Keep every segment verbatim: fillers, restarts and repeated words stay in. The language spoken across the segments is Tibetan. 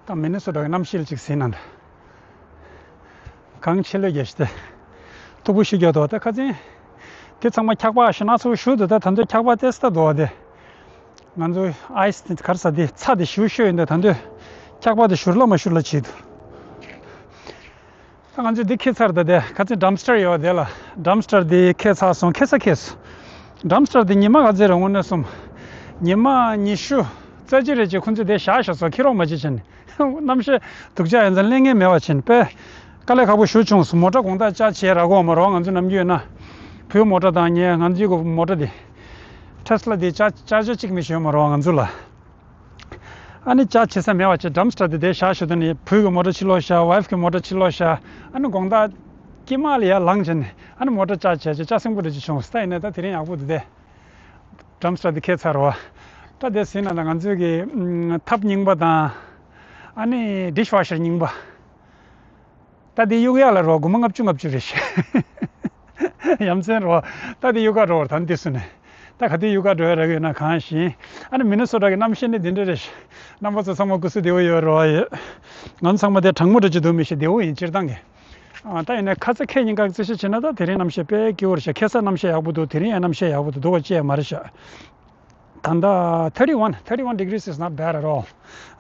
ད་མི་ནི་སོ་ཊ་གི་གནམ་གཤིས་ཅིག་ཟིན་ན་འདྲ། གངས་ཆེ་ལོས་རྒྱས་ཤི་སྟེ། སྟུག་པོ་ཞིག་རྒྱག་འདུག་ད་ཁ་སང་། དེ་ཚང་མ་འཁྱག་པ་ཞིག་སྣ་ཚོགས་བཞུར་འདུག་ད་ད་དུང་འཁྱག་པ་ཏོག་ཙམ་འདུག་བ་དེ། ང་ཚོ་ཨའི་སི་དེ་ག་རེ་ཟེར་དེ་ཚྭ་དེ་ཞེ་པོ་ཤོར་ཡོད་འདུག་ད་དུང་འཁྱག་པ་དེ་བཞུར་ལ་མ་བཞུར་ལ་བྱེད་འདུག་ད་ང་ཚོས་འདི་འཁྱེར་ཚར་ད་དེ་ཁ་སང་ཌམ་སི་ཊར་ཡོད་དེ་ལ་ཌམ་སི་ཊར་དེ་འཁྱེར་ཚར་སོང་། འཁྱེར་ས་འཁྱེར་སོང་། ཌམ་སི་ཊར་དེ་ཉི་མ་ག་ཚོད་རེད་དངོས་གནས་སོང་། ཉི་མ་ཉི་ཤུ་རྩ་གཅིག་རེ་ཅིག་ཁོ་ཚོས་དེ་བཞག་བཞག་སོང་། འཁྱེར་རོགས་མ་བྱེད་བྱས་ནས། གནམ་གཤིས་སྡུག་ཅག་ཡིན་ཙང་གླེང་ངེས་མེད་པ་བྱས་ནས་དཔེ་དཀའ་ལས་ཁག་པོ་ཞེ་པོ་བྱུང་སོང་། མོ་ཊ་དགོང་དག་ཅག་བྱས་རག་གོ་མ་རེད་བ། ང་ཚོ་ནམ་རྒྱུན་ཡོད་ན་བོད་མོ་ཊ་དང་ངས་ང་ཚོའི་གི་མོ་ཊ་དེ་ཊེ་སི་ལ་དེ་ཅག་ཅག་ཅག་གཅིག་མི་ཤོད་མ་རེད་བ་ང་ཚོ་ལ། ཨ་ནི་ཅག་བྱེད་ས་མེད་པ་བྱས་ཌམ་སི་ཊར་དེ་དེ་བཞག་ཞོར་དུ་ནི་བུ་གི་མོ་ཊ་ཕྱིར་ལོག་བཞག་ཝའི་ཕི་གི་མོ་ཊ་ཕྱིར་ལོག་བཞག་ཨ་ནི་དགོང་དག་དཀྱིལ་མ་ལ་ཡར་ལངས་བྱས་ནས་ཨ་ནི་མོ་ཊ་ཅག་བྱས་བྱས་ཅག་སེང་པོ་འདྲ་ཅིག་བྱུང་སོང་། ད་ཡིན་ནའི་ད་དེ་རིང་ཡག་པོ་འདུག་སྟེ། ཌམ་སི་ཊར་དེ་འཁྱེར་ཚར་བ། ད་དེ་ཟིན་ན་ད་ང་ཚོའི་གི་ཨམ་ཐབ་རྙིང་པ་དང་། ཨ་ནི་ཌིཤ་ཝ་ཤར་རྙིང་པ། ད་དེ་གཡུག་ཡག་ལ་རོ་སྒོར་མོ་ལྔ་བཅུ་ལྔ་བཅུ་རེད་ཤག་ཡ་མཚན་རོ། ད་དེ་གཡུག་ག་འགྲོ་བར་ད་འདི་སུ་ནས། ད་ག་དུས་གཡུག་ག་འགྲོ་ཡ་རག་ཡོད་ན་གང་ཞིག་ཨ་ནི་མི་ནི་སོ་ཊ་གི་གནམ་གཤིས་ནི་འདི་འདྲ་རེད་ཤག་རྣམ་པ་ཚོ་ཚང་མ་སྐུ་གཟུགས་བདེ་པོ་ཡོད་རོ་ཡོད། ང་ཚོ་ཚང་མ་དེ་གྲང་མོ་འདྲ་ཅིག་འདུག་མི་ཤེས། བདེ་པོ་ཡིན་སྤྱིར་བཏང་གི་ཨ་ད་ཡིན་ནའི་ཁ་ཚ་ཁྱེད་གཉིས་ཀ་རྩིས་ཞིབ་བྱས་ན་ད་དེ་རིང་གནམ་གཤིས་དཔེ་སྐྱིད་པོ་རེད་ཤག་ཁ་སང་གནམ་གཤིས་ཡག་པོ་འདུག་དེ་རིང་ཡང་གནམ་གཤིས་ཡག་པོ་འདུག་སྡུག་པ་ཅི་ཡང་མ་རེད་ཤག་ད་ལྟ་thirty one, thirty one degrees is not bad at all.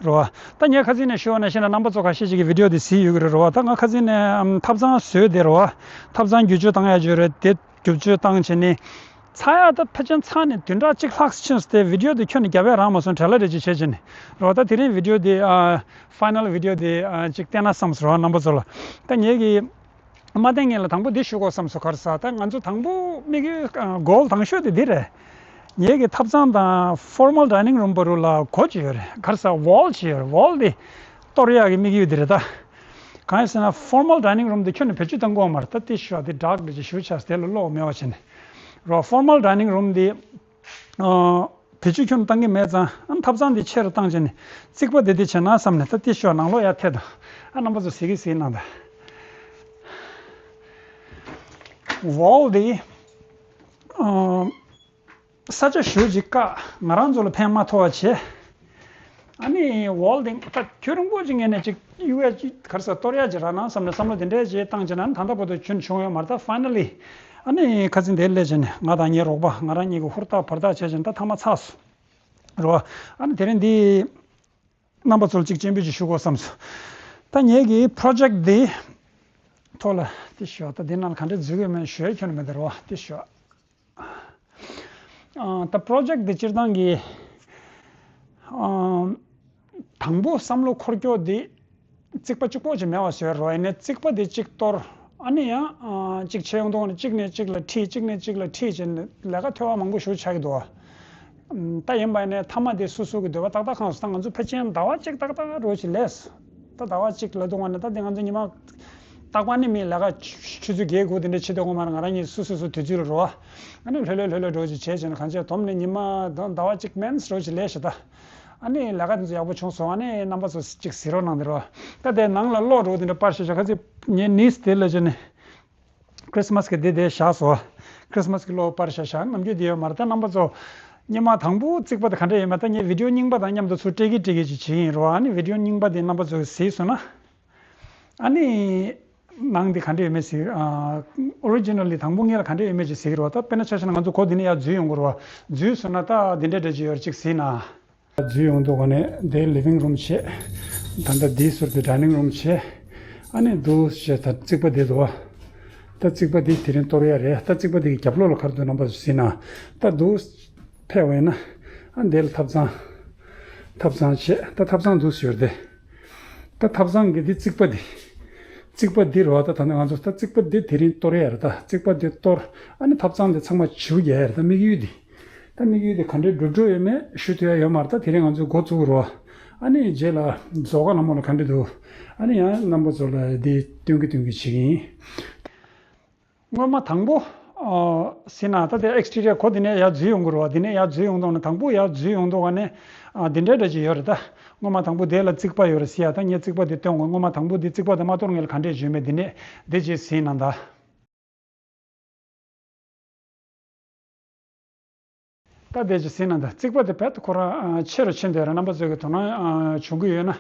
རོ། ད་ངས་ཁ་སང་ནས་ཞུས་པ་ནང་བཞིན་ལ་རྣམ་པ་ཚོ་ཁ་ཤས་ཅིག་གིས་བི་ཌི་ཡོ་དེ་གཟིགས་ཡོད་ཀྱི་རེད་རོ། ད་ང་ཁ་སང་ནས་ཨམ་ཐབ་ཚང་བཟོས་དེ་རོ། ཐབ་ཚང་བསྒྱུར་བཅོས་བཏང་ཡ་ཅིག་ཡོད་རེད། དེ་བསྒྱུར་བཅོས་བཏང་བྱས་ནས། ཚ་ཡ་ད་ཕལ་ཆེར་ཚ་ནས་བདུན་ཕྲག་གཅིག་ལྷག་ཕྱིན་སོང་སྟེ་བི་ཌི་ཡོ་དེ་ཁྱོན་ནས་རྒྱབ་ཡ་རག་མ་སོང་། བྲེལ་བ་འདྲ་ཅིག་བྱས་བྱས་ནས་རོ། ད་དེ་རིང་བི་ཌི་ཡོ་དེ་ཨ་ཕའི་ནལ་བི་ཌི་ཡོ་དེ་ཨ་ཅིག་བསྟན་ན་བསམ་སོང་རོ་རྣམ་པ་ཚོ་ལ། ད་ངས་གི་མ་བསྟན་སྔོན་ལ་དང་པོ་འདི་ཞུ་དགོས་བསམ་སོང་། ག་རེ་ཟེར་ད་ང་ཚོ་དང་པོ་དམིགས་ཡུལ་གོལ་དང་ཤོས་དེ་འདི་རེད། ངེད་ཀྱི་ཐབ་ཚང་དང་ཕོར་མལ་ཌའི་ནིང་རུམ་བར་དུ་ལ་སྒོ་ཅིག་ཡོད་རེད། ག་རེ་ཟེར་ཝོལ་ཅིག་ཡོད་རེད། ཝོལ་འདི་གཏོར་ཡག་གི་དམིགས་ཡུལ་འདི་རེད་ད། གང་ཡིན་ཟེར་ན་ཕོར་མལ་ཌའི་ནིང་རུམ་འདི་ཁྱོན་ནས་བེད་སྤྱོད་གཏང་གི་ཡོད་མ་རེད། ད་དེ་ཞུ་བ་དེ་སྦྲགས་འདྲ་ཅིག་ཞུ་ཆགས་དེ་ལ་ཀློག་མེད་པ་བྱས་ནས་རོ། ཕོར་མལ་ཌའི་ནིང་རུམ་འདི་ཨ། བེད་སྤྱོད་ཁྱོན་བཏང་གི་མེད་ཙང་ཨ་ཐབ་ཚང་འདི་ཆེ་རུ་བཏང་བྱས་ནས་རྩིག་པ་འདི་འདི་བྱས་ན་བསམ་ནས་ད་ལྟའི་ཤོག་ནང་ལོགས་ཡར་ཐད་དང་ཨ་རྣམ་པ་ཚོ་གཟིགས་ཀྱི་གཟིགས་གནང་དང་། ཝོལ་འདི་ཨ་ས་ཆ་ཞེ་པོ་ཅིག་བཀག་ང་རང་ཚོ་ལ་ཕན་མ་ཐོགས་པ་བྱས། ཨ་ནི་ཝོལ་འདི་ད་ཁྱོད་རང་པོ་ཅིག་ངས་ནས་ཅིག་གཡུག་ཡ་ཅིག་ག་རེ་ཟེར་གཏོར་ཡ་ཅིག་རག་ན་བསམ་ནས་བསམ་བློ་དེ་འདྲས་ཅིག་བཏང་བྱས་ན་ད་ལྟ་བར་དུ་ཁྱོན་བྱུང་ཡོད་མ་རེད། ད་ཕའི་ནལ་ལི་ཨ་ནི་ཁ་སང་དེར་སླེབས་བྱས་ནས་ང་དང་ངའི་རོགས་པ་ང་རང་གཉིས་ཀྱིས་ཧུར་ཐག་བར་ཐག་བྱས་བྱས་ནས་ད་མཐའ་མ་ཚར་སོང་རོ། ཨ་ནི་དེ་རིང་འདི་རྣམ་པ་ཚོ་ལ་ཅིག་སྤྱན་འབུལ་ཅིག་ཞུ་དགོས་བསམ་སོང་། ད་ངེད་ཀྱི་པྲོ་ཇེཀ་འདི་ཐོག་ལ་དེ་ཞུ་ད་འདི་ནང་ལ་ག་འདྲས་འཛུལ་གི་མེད་ཞུ་ཡ་ཁྱོན་ནས་མེད་ད་རོ། དེ་ཞུ། ཨ་ད་པྲོ་ཇེཀ་འདི་སྤྱིར་བཏང་གི་ཨ་དང་པོ་བསམ་བློ་འཁོར་སྐྱོད་འདི་རྩིག་པ་གཅིག་པོ་ཅིག་མེད་པ་བཟོས་རོགས། ཡིན་ནའི་རྩིག་པ་འདི་གཅིག་གཏོར་ཨ་ནི་ཡང་ཨ་གཅིག་ཆད་ཡོང་དུས་ནི་གཅིག་ནས་གཅིག་ལ་ཁྲིད་གཅིག་ནས་གཅིག་ལ་ཁྲིད་བྱས་ནས་ལས་ཀ་ཐོལ་པ་མང་པོ་ཞིག་ཆགས་ཀྱི་འདུག་བ། ད་ཡིན་པ་ཡིན་ནའི་མཐའ་མ་དེ་སོ་སོ་གི་འདོད་པ་ཏག་ཏག་ཁེངས་སོང་། ད་ང་ཚོ་ཕལ་ཆེར་ཟླ་བ་གཅིག་ཏག་ཏག་རོགས་ཅིག་ལས། ད་ཟླ་བ་གཅིག་ལ་སྡོད་པ་ནི་ད་དེ་ང་ཚོ་ཉི་མ་རྟག་པར་ནི་མི་ལས་ཀ་ཆུ་ཆུ་ཚོད་བརྒྱད་དགུ་དེ་འདྲ་བྱེད་སྡོད་དགོས་མ་རེད། ང་རང་གཉིས་སོ་སོ་སོ་དུས་ཚོད་ལ་རོ། ཨ་ནི་ལྷོད་ལྷོད་ལྷོད་ལྷོད་འགྲོ་ཅིག་བྱས་བྱས་ནས་གང་བྱས་དོམ་ནས་ཉི་མ་ཟླ་བ་གཅིག་མན་རོ་ཅིག་ལས་ཤི་ད། ཨ་ནི་ལས་ཀ་དེ་ཚོ་ཡག་པོ་བྱུང་སོང་། ཨ་ནི་རྣམ་པ་ཚོ་ཅིག་གཟིགས་རོགས་གནང་དེ་རོ། ད་དེ་ནང་ལ་གློག་རོ་དེ་འདྲ་པར་ཤ་ཤ་ཁ་ཚིག་ངའི་ནིས་དེ་ལ་བྱས་ནས་ཁྲི་སི་མ་སི་གི་དེ་དེ་བཞག་སོ། ཁྲི་སི་མ་སི་གི་གློག་པར་ཤ་ཤ་ནམ་རྒྱུན་དེ་ཡོད་མ་རེད། ད་རྣམ་པ་ཚོ་ཉི་མ་དང་པོ་རྩིག་པ་དེ་ག་འདྲ་ཡོད་མེད་ད་ངས་བི་ཌི་ཡོ་རྙིང་པ་དང་མཉམ་དུ་ཚུར་སྤྲད་ཀྱི་སྤྲད་ཀྱི་ཅིག་བྱེད་ཡིན་རོ། ཨ་ནི་བི་ཌི་ཡོ་རྙིང་པ་དེ་རྣམ་པ་ཚོས་གཟིགས་སོང་ན། ཨ་ནི། ནང་དེ་ག་འདྲ་ཡོད་མེད་གཟིགས། ཨོ་རི་ཇི་ནལ་ལི་དང་པོ་སྔོན་ལ་ག་འདྲ་ཡོད་མེད་ཅིག་གཟིགས་རོགས། ད་དཔེར་ན་ཆ་བཞག་ན་ང་ཚོ་སྒོ་འདི་ནས་ཡར་འཛུལ་ཡོང་གི་རེད་བ། འཛུལ་སོང་ན་ད་འདི་འདྲ་འདྲ་ཅིག་ཡོད་རེད། ཅིག་གཟིགས་ན། འཛུལ་ཡོང་དུས་ག་ནས་འདིའི་ལི་ཝིང་རུམ་བྱས། ད་ལྟ་འདིའི་ཟུར་དུ་ཌའི་ནིང་རུམ་བྱས། ཨ་ནི་འདུག་བྱས་ད་རྩིག་པ་འདི་འདུག་བ། ད་རྩིག་པ་འདི་དེ་རིང་གཏོར་ཡ་རེད། ད་རྩིག་པ་འདི་གི་རྒྱབ་ལོགས་ལ་ག་རེ་འདུག་རྣམ་པ་ཚོ་གཟིགས་ན། ད་འདུག་ཕེབས་པ་ཡིན་ན། ཨ་འདི་ལ་ཐབ་ཚང་། ཐབ་ཚང་བྱས། ད་ཐབ་ཚང་འདུག་ཡོད་རེད་དེ། ད་ཐབ་ཚང་གི་འདི་རྩིག་པ་འདི། རྩིག་པ་འདི་རེད་བ། ད་ད་ནི་ང་ཚོ་ད་རྩིག་པ་འདི་དེ་རིང་གཏོར་ཡ་རེད། ད་རྩིག་པ་འདི་གཏོར། ཨ་ནི་ཐབ་ཚང་འདི་ཚང་མ་བྱིའུ་རྒྱག་ཡ་རེད། ད་དམིགས་ཡུལ་འདི། ད་དམིགས་ཡུལ་འདི་ག་འདྲའི་འགྲུབ་འགྲོ་ཡོད་མེད་ཞུ་ཐུབ་ཡ་ཡོད་མ་རེད། ད་དེ་རིང་ང་ཚོས་འགོ་བཙུགས་རོགས། ཨ་ནི་རྗེས་ལ་རྫོགས་ཀ་ལ་མོ་ལ་ག་འདྲ་འདུག་ཨ་ནི་ཡང་རྣམ་པ་ཚོ་ལ་འདི་སྟོན་གི་སྟོན་གི་བྱེད་ཀྱི་ཡིན། སྔོན་མ་དང་པོ། ཨ། ཟེར་ན་ད་དེ་ཨེག་སི་ཊི་རི་ཡར་སྒོ་འདི་ནས་ཡར་འཛུལ་ཡོང་གི་རེད་བ། འདི་ནས་ཡར་འཛུལ་ཡོང་དུས་ནས་དང་པོ་ཡར་འཛུལ་ཡོང་དུས་ག་ནས། ཨ། འདི་འདྲའི་འདྲ་ཅིག་ཡོད་རེད་ད། སྔོན་མ་དང་པོ་དེ་ལ་རྩིག་པ་ཡོད་རེད་ཟེར་ཡ། ད་ངས་རྩིག་པ་དེ་སྟོན་དགོས། སྔོན་མ་དང་པོ་འདི་རྩིག་པ་དེ་མ་གཏོར་སྔོན་ལ་ག་འདྲས་བྱུང་མེད་འདི་ནས་འདི་ཅིག་ཟེར་ན་ད། ད་དེ་ཅིག་ཟེར་ན་ད་རྩིག་པ་དེ་རྦད་དེ་ཁོ་རང་ཆེ་རུ་ཕྱིན་བསྡད་རེད། རྣམ་པ་ཚོས་ཀྱི་དོ་སྣང་བྱུང་གི་ཡོད་ན།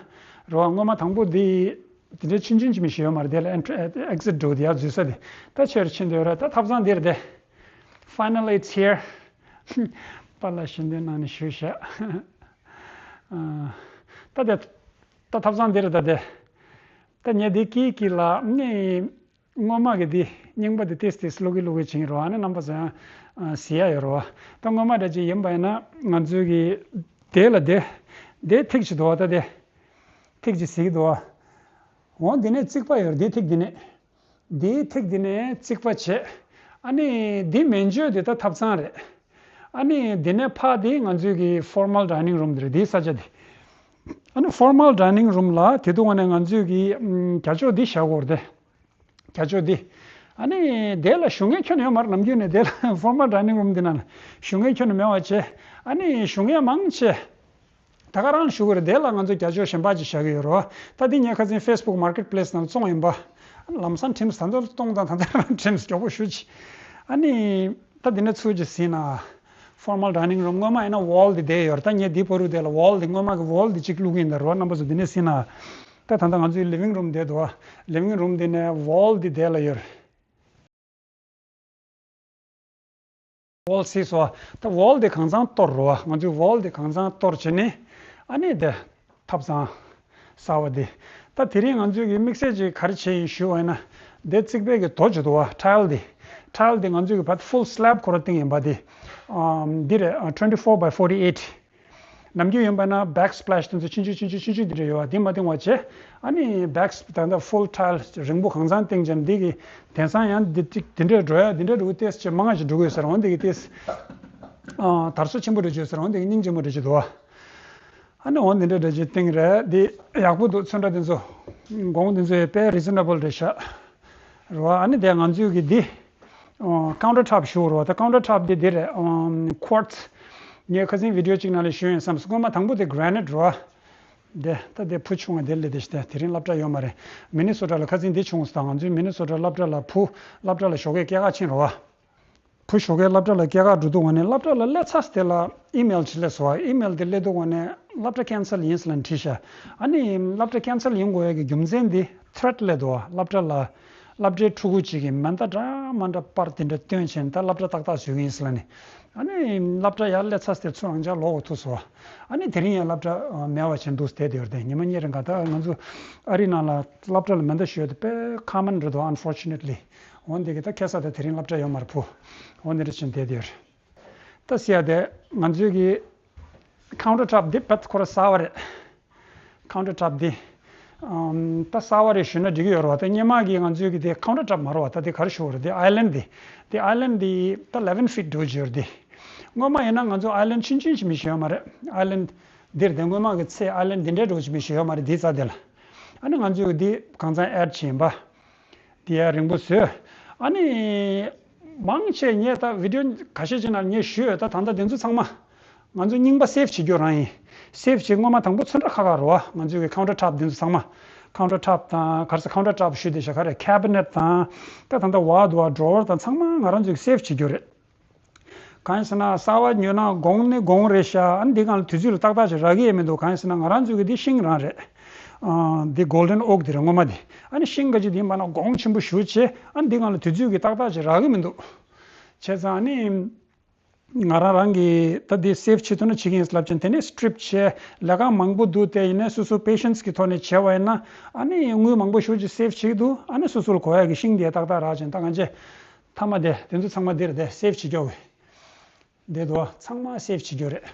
རོ། སྔོན་མ་དང་པོ་འདི་དེ་འདྲའི་ཆུང་ཆུང་ཅིག་མི་ཞིག་ཡོད་མ་རེད། དེ་ལ་ཨེན་ཊི་ཨེག་སིཊ་འགྲོ་དེ་ཡར་འཛུལ་ས་དེ། ད་ཆེར་ཕྱིན་འདོད་ར། ད་ཐབ་ཚང་འདིར་དེ། Finally, it's here. པཱ་ལགས་ཞལ་འདོན་གནང་ནས་བཞུགས་ཤག་ཨ། ད་དེ། ད་ཐབ་ཚང་འདིར་ད་དེ། ད་ངས་འདི་ཀི་ཀི་ལ་ནི། སྔོན་མ་གི་འདི་རྙིང་པ་འདི་ཏིས་ཏིས་ཀློག་གི་ཀློག་གི་བྱིན་རོ། ཨ་ནི་རྣམ་པ་ཚོ་ཡང་གཟིགས་ཡ་ཡོད་རོ། ད་སྔོན་མ་འདྲ་ཅིག་ཡིན་པ་ཡིན་ན་ང་ཚོའི་གི་དེ་ལ་དེ། དེ་ཐིག་ཅིག་འདུག་བ། ད་དེ་ཐིག་ཅིག་གཟིགས་འདུག་བ། འོ་འདི་ནས་རྩིག་པ་ཡོད་རེད། དེ་ཐིག་འདི་ནས། དེའི་ཐིག་འདི་ནས་རྩིག་པ་བྱས། ཨ་ནི་འདི་མན་ཆད་དེ་ད་ཐབ་ཚང་རེད། ཨ་ནི་འདི་ནས་ཕ་དེ་ང་ཚོའི་གི་formal dining room འདི་རེད། དེའི་ས་ཆ་དེ། ཨ་ནི་formal dining room ལ་དེ་དུས་ང་ནས་ང་ཚོའི་གི་ཨམ། རྒྱ་ཅོག་འདི་བཞག་དགོས་རེད་དེ། རྒྱ་ཅོག་འདི། ཨ་ནི་དེ་ལ་བཞུགས་མཁན་ཁྱོན་ནས་ཡོད་མ་རེད། ནམ་རྒྱུན་ནས་དེ་ལ་formal dining room འདི་ནང་ལ་བཞུགས་མཁན་ཁྱོན་ནས་མེད་པ་བྱས། ཨ་ནི་བཞུགས་མཁན་མང་ཆེ་ད་ག་རང་བཞུགས་ཀྱི་རེད། དེ་ལ་ང་ཚོ་རྒྱ་ཅོག་གཞན་པ་ཅིག་བཞག་གི་ཡོད་རེད་བ། ད་འདི་ངས་ཁ་སང་Facebook Marketplace ནང་བཙོང་ཡིན་པ། ལམ་སང་ཁྲིམས་ད་མདོར་གཏོང་དང་ད་ལྟ་རང་ཁྲིམས་མགྱོགས་པོ་ཞུ་ཅི། ཨ་ནི། ད་འདི་ནས་ཚུར་ཅིག་ཟིན་ན། Formal dining room སྔོན་མ་ཡིན་ན་wall འདི་བསྡད་ཡོད་རེད། ད་ངས་འདི་བར་དུ་དེ་ལ་wall འདི་སྔོན་མ་གི་wall འདི་གཅིག་བླུགས་ཡིན་ད་རོ། རྣམ་པ་ཚོ་འདི་ནས་ཟིན་ན། ད་ད་ལྟ་ང་ཚོའི་living room འདི་འདུག་བ། Living room འདི་ནས་wall འདི་བསྡད་ལ་ཡོད་རེད། wall ཟིན་སོང་བ། ད་wall འདི་གང་ཚང་གཏོར་རོ། ང་ཚོའི་wall འདི་གང་ཚང་གཏོར་བྱས་ནས། ཨ་ནི་དེ། ཐབ་ཚང་གསར་བ་འདི། ད་དེ་རིང་ང་ཚོས་ཀྱི་དམིགས་བསལ་ཅིག་ག་རེ་བྱས་ཡིན་ཞུ་བ་ཡིན་ན། འདི་རྩིག་པའི་གི་རྡོ་ཅིག་འདུག་བ། tile འདི། tile འདི་ང་ཚོས་ཀྱི་བར་full slab ཁོ་ར་བཏིང་ཡིན་པ་འདི། ཨམ། འདི་རེད། twenty four by forty eight། ནམ་རྒྱུན་ཡིན་པ་ན་backsplash དེ་ཚོ་ཆུང་ཆུང་ཆུང་ཆུང་ཆུང་ཆུང་འདི་འདྲ་ཡོད་བ། འདི་མ་བཏིང་བ་བྱས། ཨ་ནི་back ད་ལྟ་full tile རིང་པོ་གང་ཚང་བཏིང་ཅིང་འདི་གི་དེང་སང་ཡང་འདི་འདི་འདྲ་འགྲོ་ཡ་འདི་འདྲ་རུ་ཏེས་ཅིག་མང་ང་ཞིག་འགྲོ་གི་ཡོད་ཟེར། འོ་འདི་གི་ཏེས། ཨ། དར་སོ་ཆེན་པོ་འདྲ་བྱོས་ཟེར། འོ་འདི་གི་སྙིང་རྗེ་མོ་འདྲ་ཅིག་འདུག་བ། ཨ་ནི་འོ་འདི་འདྲ་འདྲ་ཅིག་བཏིང་རེད། འདི་ཡག་པོ་འདུག་ཚོན་ཁྲ་འདི་ཚོ། གོང་འདི་ཚོ་ཡང་དཔེ་reasonable རེད་ཤག་རེད་བ། ཨ་ནི་དེ་ང་ཚོའི་གི་འདི། ཨོ། counter top ཞུ་རེད་བ། ད་counter top འདི་འདི་རེད། ཨོ། quartz། ངས་ཁ་སང་video གཅིག་ནང་ལ་ཞུས་ཡིན་བསམ། སྔོན་མ་དང་པོ་དེ་granite རེད་བ། དེ་ད་དེ་ཕུ་ཆུང་བ་དེ་ལས་དེ་ཞིག་དེ་དེ་རིང་སློབ་གྲྭ་ཡོད་མ་རེད། Minnesota ལ་ཁ་སང་འདི་བྱུང་སོང་། ད་ང་ཚོའི་Minnesota སློབ་གྲྭ་ལ་ཕུ་སློབ་གྲྭ་ལ་ཞོགས་ཀས་སྐྱེལ་ག་ཕྱིན་རེད་བ། བུ་ཞོགས་ཀས་སློབ་གྲྭ་ལ་སྐྱེལ་ག་འགྲོ་དུས་ངོ་ནས་སློབ་གྲྭ་ལ་སླེབས་ཚར་དེ་ལ་email ཅིག་སླེབས་སོང་བ། email དེ་སླེབས་དུས་ངོ་ནས་སློབ་གྲྭ་cancel ཡིན་ཟེར་ལབ་བྲིས་ཤག་ཨ་ནི་སློབ་གྲྭ་cancel ཡིན་དགོས་ཡ་གི་རྒྱུ་མཚན་དེ་threat སླེབས་འདུག་བ། སློབ་གྲྭ་ལ་སློབ་གྲྭའི་ཕྲུ་གུ་ཅིག་གིས་མེ་མདའ་འདྲ་མ་འདྲ་པར་དེ་འདྲ་བཏོན་བྱས་ནས་ད་སློབ་གྲྭ་ཏག་ཏག་བཟོ་གི་ཡིན་ཟེར་ལབ་ནས། ཨ་ནི་སློབ་གྲྭ་ཡར་སླེབས་ཚར་དེ་ཚུར་རང་འཇགས་ལོག་གི་ཐུག་སོང་བ། ཨ་ནི་དེ་རིང་ཡང་སློབ་གྲྭ་མེད་པ་བྱས་འདུག་བསྡད་དེ་ཡོད་རེད། ཉི་མ་གཉིས་རིང་ག་ད་ང་ཚོ་ཨ་རི་ནང་ལ་སློབ་གྲྭ་ལ་མེ་མདའ་གཞུ་ཡ་དེ་དཔེ་common རེད་འདུག unfortunately། འོ་འདི་གི་ད་ཁ་སང་ད་དེ་རིང་སློབ་གྲྭ་ཡོད་མ་རེད་བུ། འོ་འདི་འདྲ་བྱས་བསྡད་དེ་ཡོད་རེད། ད་ཟེར་ཡ་དེ་ང་ཚོའི་གི་counter top འདི་བེད་ཁོ་ར་གསར་བ་རེད། counter top འདི། ཨམ། ད་གསར་བ་རེད་ཞུས་ན་འགྲིག་གི་ཡོད་རེད་བ། ད་སྔོན་མ་གི་ང་ཚོའི་གི་དེ་counter top མ་རེད་བ། ད་དེ་ག་རེ་ཞུ་བ་རེད། དེ་island འདི། དེ་island འདི་ད་eleven feet འགྲོ་གི་ཡོད་རེད་དེ། སྔོན་མ་ཡིན་ན་ང་ཚོ་island ཆུང་ཆུང་ཞིག་མི་ཞིག་ཡོད་མ་རེད། island འདིར་དེ་སྔོན་མ་གི་ཚེ་island འདི་འདྲའི་འགྲོ་ཞིག་མི་ཞིག་ཡོད་མ་རེད། དེའི་རྩ་དེ་ལ། ཨ་ནི་ང་ཚོའི་གི་དེ་གང་ཚང་add བྱས་ཡིན་པ། དེ་ཡང་རིང་པོ་བཟོས། ཨ་ནི། མང་ཆེ་ངས་ད་video ཁ་ཤས་ཅིག་ནང་ངས་ཞུས་ཡོད། ད་ད་ལྟ་དེ་ཚོ་ཚང་མ། ང་ཚོ་རྙིང་པ་save བྱེད་རྒྱུ་རང་ཡིན། save བྱེད་སྔོན་མ་དང་པོ་ཚོན་ཁྲ་ཁ་ཁ་རེད་བ། ང་ཚོའི་གི་counter top དེ་ཚོ་ཚང་མ། counter top དང་ག་རེ་ཟེར་counter top ཞུས་བསྡད་ཤག་ག་རེ་cabinet དང་། ད་ད་ལྟ་བ་འདུག་བ་drawer དང་ཚང་མ་ང་རང་ཚོའི་གི་save བྱེད་རྒྱུ་རེད། གང་ཡིན་ཟེར་ན་གསར་པ་ཉོས་ན་གོང་ནི་གོང་རེད་ཤག་ཨ་ནི་འདི་སྒང་ལ་དུས་ཚོད་ལ་ཏག་ཏག་ཅིག་རག་གི་ཡོད་མི་འདུག་གང་ཡིན་ཟེར་ན་ང་རང་ཚོའི་གི་འདི་ཤིང་རང་རེད། ཨ། འདི་golden oak འདི་རེད་སྔོན་མ་འདི། ཨ་ནི་ཤིང་འགའ་ཅིག་འདི་ཡིན་པ་ན་གོང་ཆེན་པོ་ཞེ་པོ་ཅིག་ཨ་ནི་འདི་སྒང་ལ་དུས་ཚོད་ཀྱི་ཏག་ཏག་ཅིག་རག་གི་མི་འདུག་བྱས་ཙང་ཨ་ནི། ང་རང་རང་གིས་ད་འདི་save བྱེད་ཐུབ་ན་བྱེད་ཀྱི་ཡིན་ལབ་ཅིང་དེ་ནས་strip བྱས་ལས་ཀ་མང་པོ་འདུག་དེ་ཡིན་ནའི་སོ་སོ་patience གི་ཐོག་ནས་བྱས་པ་ཡིན་ན་ཨ་ནི་དངུལ་མང་པོ་ཞེ་པོ་ཅིག་save བྱེད་ཀྱི་འདུག་ཨ་ནི་སོ་སོ་ལ་དགོས་ཡ་གི་ཤིང་དེ་ཏག་ཏག་རག་ཅིང་ད་ང་ཚོས་མཐའ་མ་དེ་དེ་ཚོ་ཚང་མ་འདིར་དེ་save བྱེད་རྒྱུ་གི། འདི་འདུག་བ། ཚང་མ་save བྱེད་རྒྱུ་རེད།